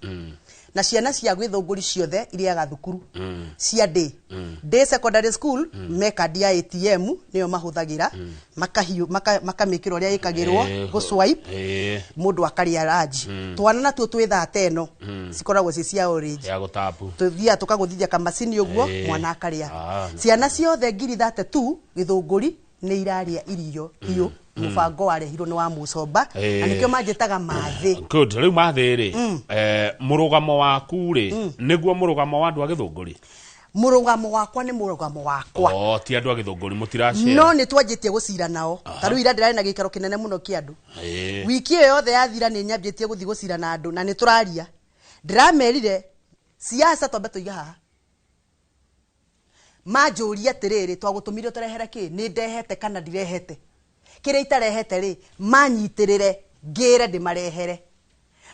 na ciana cia Gĩthũngũri ciothe irĩaga thukuru cia day. Day secondary school, me kandi ya ATM nĩyo mahũthagĩra, makahiũ makamĩkĩra ũrĩa ĩkagĩrwo, gũ swipe, mũndũ akarĩa ranji. Twana natuo twĩ thata ĩno, cikoragwo ci cia orange, ya gũtapu. Tũthiaga tũkagũthithia kamacini ũguo, mwana akarĩa. Ciana ciothe 32,000 Gĩthũngũri nĩ irarĩa irio hiũ. Mũbango warehirwo nĩ wa Mũcomba, na nĩkĩo manjĩtaga Mathĩ. Good. Rĩu Mathĩ rĩ, mũrũgamo waku rĩ, nĩguo mũrũgamo wa andũ a Gĩthũngũri? Mũrũgamo wakwa nĩ mũrũgamo wakwa. Oh, ti andũ a Gĩthũngũri mũtiracare? No nĩ twanjĩtie gũcira nao. Ta rĩu ira ndĩrarĩ na gĩikaro kĩnene mũno kĩa andũ. Wiki ĩyo yothe yathira nĩ nyambĩtie gũthiĩ gũcira na andũ, na nĩ tũraria. Ndĩramerire siasa twambe tũige haha. Manjũria atĩrĩrĩ, twagũtũmire ũtũrehere kĩ? Nĩ ndehete kana ndirehete? Kĩrĩa itarehete rĩ, manyitĩrĩre ngĩre ndĩmarehere.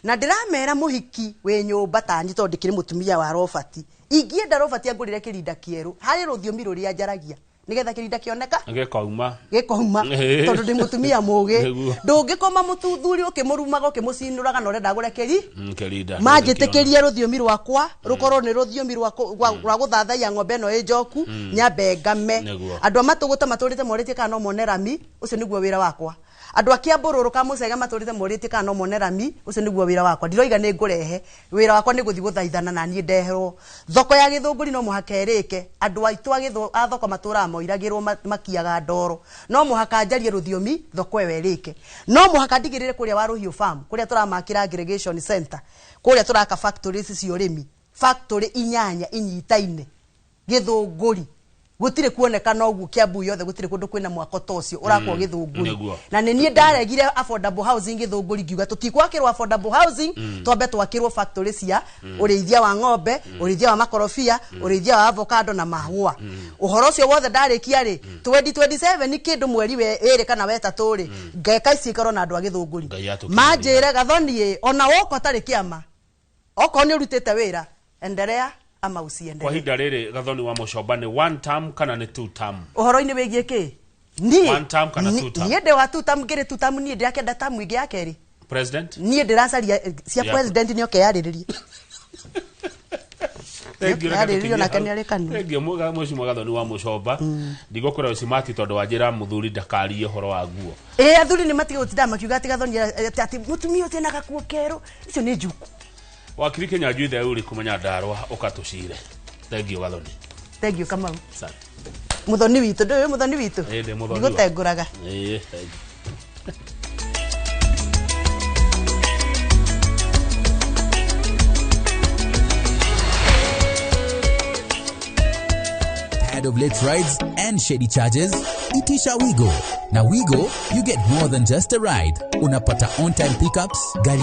Na ndĩramera mũhiki wĩ nyũmba tani, tondũ ndĩkĩrĩ mũtumia wa Robert, ingĩenda Robert angũrĩre kĩrinda kĩerũ harĩ rũthiomi rũrĩa njaragia nĩgetha kĩrinda kĩoneka Gĩkauma. Gĩkauma, tondũ ndĩ mũtumia mũgĩ. Ndũngĩkoma mũthuri ũkĩmũrumaga, ũkĩmũcinũraga na ũrenda agũre kĩri Kĩrinda. Manjĩtĩkĩrie rũthiomi rwakwa rũkorwo nĩ rũthiomi rwa gũthathaiya ng'ombe ĩno ĩ njoku, nyambe ngame. Andũ a Matũgũta matũrĩte morĩtie kana no mone rami, ũcio nĩguo wĩra wakwa. Andũ a Kĩambũrũrũ ka Mũcege matũrĩte morĩtie kana no mone rami, ũcio nĩguo wĩra wakwa. Ndiroiga nĩ ngũrehe, wĩra wakwa nĩ gũthiĩ gũthaithana na niĩ ndeherwo. Thoko ya Gĩthũngũri no mũhaka ĩrĩke. Andũ aitũ a thoko matũraga moiragĩrwo, makiaga ndoro. No mũhaka njarie rũthiomi thoko ĩyo ĩrĩke. No mũhaka ndigĩrĩre kũrĩa wa Rũhiũ farm, kũrĩa tũramakĩra aggregation center, kũrĩa tũraka factories cia ũrĩmi, factory 8 inyitaine Gĩthũngũri. Gũtirĩ kuonekana ũguo Kiambu yothe, gũtirĩ kũndũ kwĩna mwako ta ũcio ũrakwo Gĩthũngũri. Na nĩ niĩ ndaregire affordable housing Gĩthũngũri, ngiuga tũtikwakĩrwo affordable housing, twambe twakĩrwo factory cia ũrĩithia wa ng'ombe, ũrĩithia wa makorobia, ũrĩithia wa avocado na mahũa. Ũhoro ũcio wothe ndarĩkia rĩ, 2027 kĩndũ mweri we ĩrĩ kana wetatũ rĩ, ngeka ici ikorwo na andũ a Gĩthũngũri. Ngai atũkinyĩrie. Manjĩre Gathoni ĩ, ona woka ũtarĩ kĩama, okorwo nĩ ũrutĩte wĩra, endelea ama usiendelee. Kwa ihinda rĩrĩ, Gathoni wa Mũcomba, nĩ one term kana nĩ two term? Ũhoro-inĩ wĩgiĩ kĩ niĩ? One term kana two term? Niĩ ndĩ wa two term, ngĩrĩ two term. Niĩ ndĩrakĩenda term ĩngĩ ya kerĩ. President? Niĩ ndĩracaria cia president nĩ oke yarĩrĩrie. Thank you, reke Yarĩrĩrio tũkinyie nake hau. nĩ arĩ kanua. Thank you, Mheshimiwa Gathoni wa Mũcomba. Ndigũkwĩra ũcimati tondũ wanjĩra mũthuri ndakarie ũhoro wa nguo. Ĩ, athuri nĩ matige gũtinda makiuga atĩ Gathoni atĩ mũtumia ũcio ena gakuo kerũ. Icio nĩ njuku. Wakiri Kenya Njuithe uri kumenya ndarwa ũkatũcire. Thank you, Gathoni. Thank you, Kamau. Asante. Muthoni witũ, ndũĩ muthoni witũ? Ĩ, ndĩ mũthoni. Ndigũtengũraga. Ĩ, thank you. Tired of late rides and shady charges? Itisha Wigo. Now Wigo, you get more than just a ride. Unapata on-time pickups, gari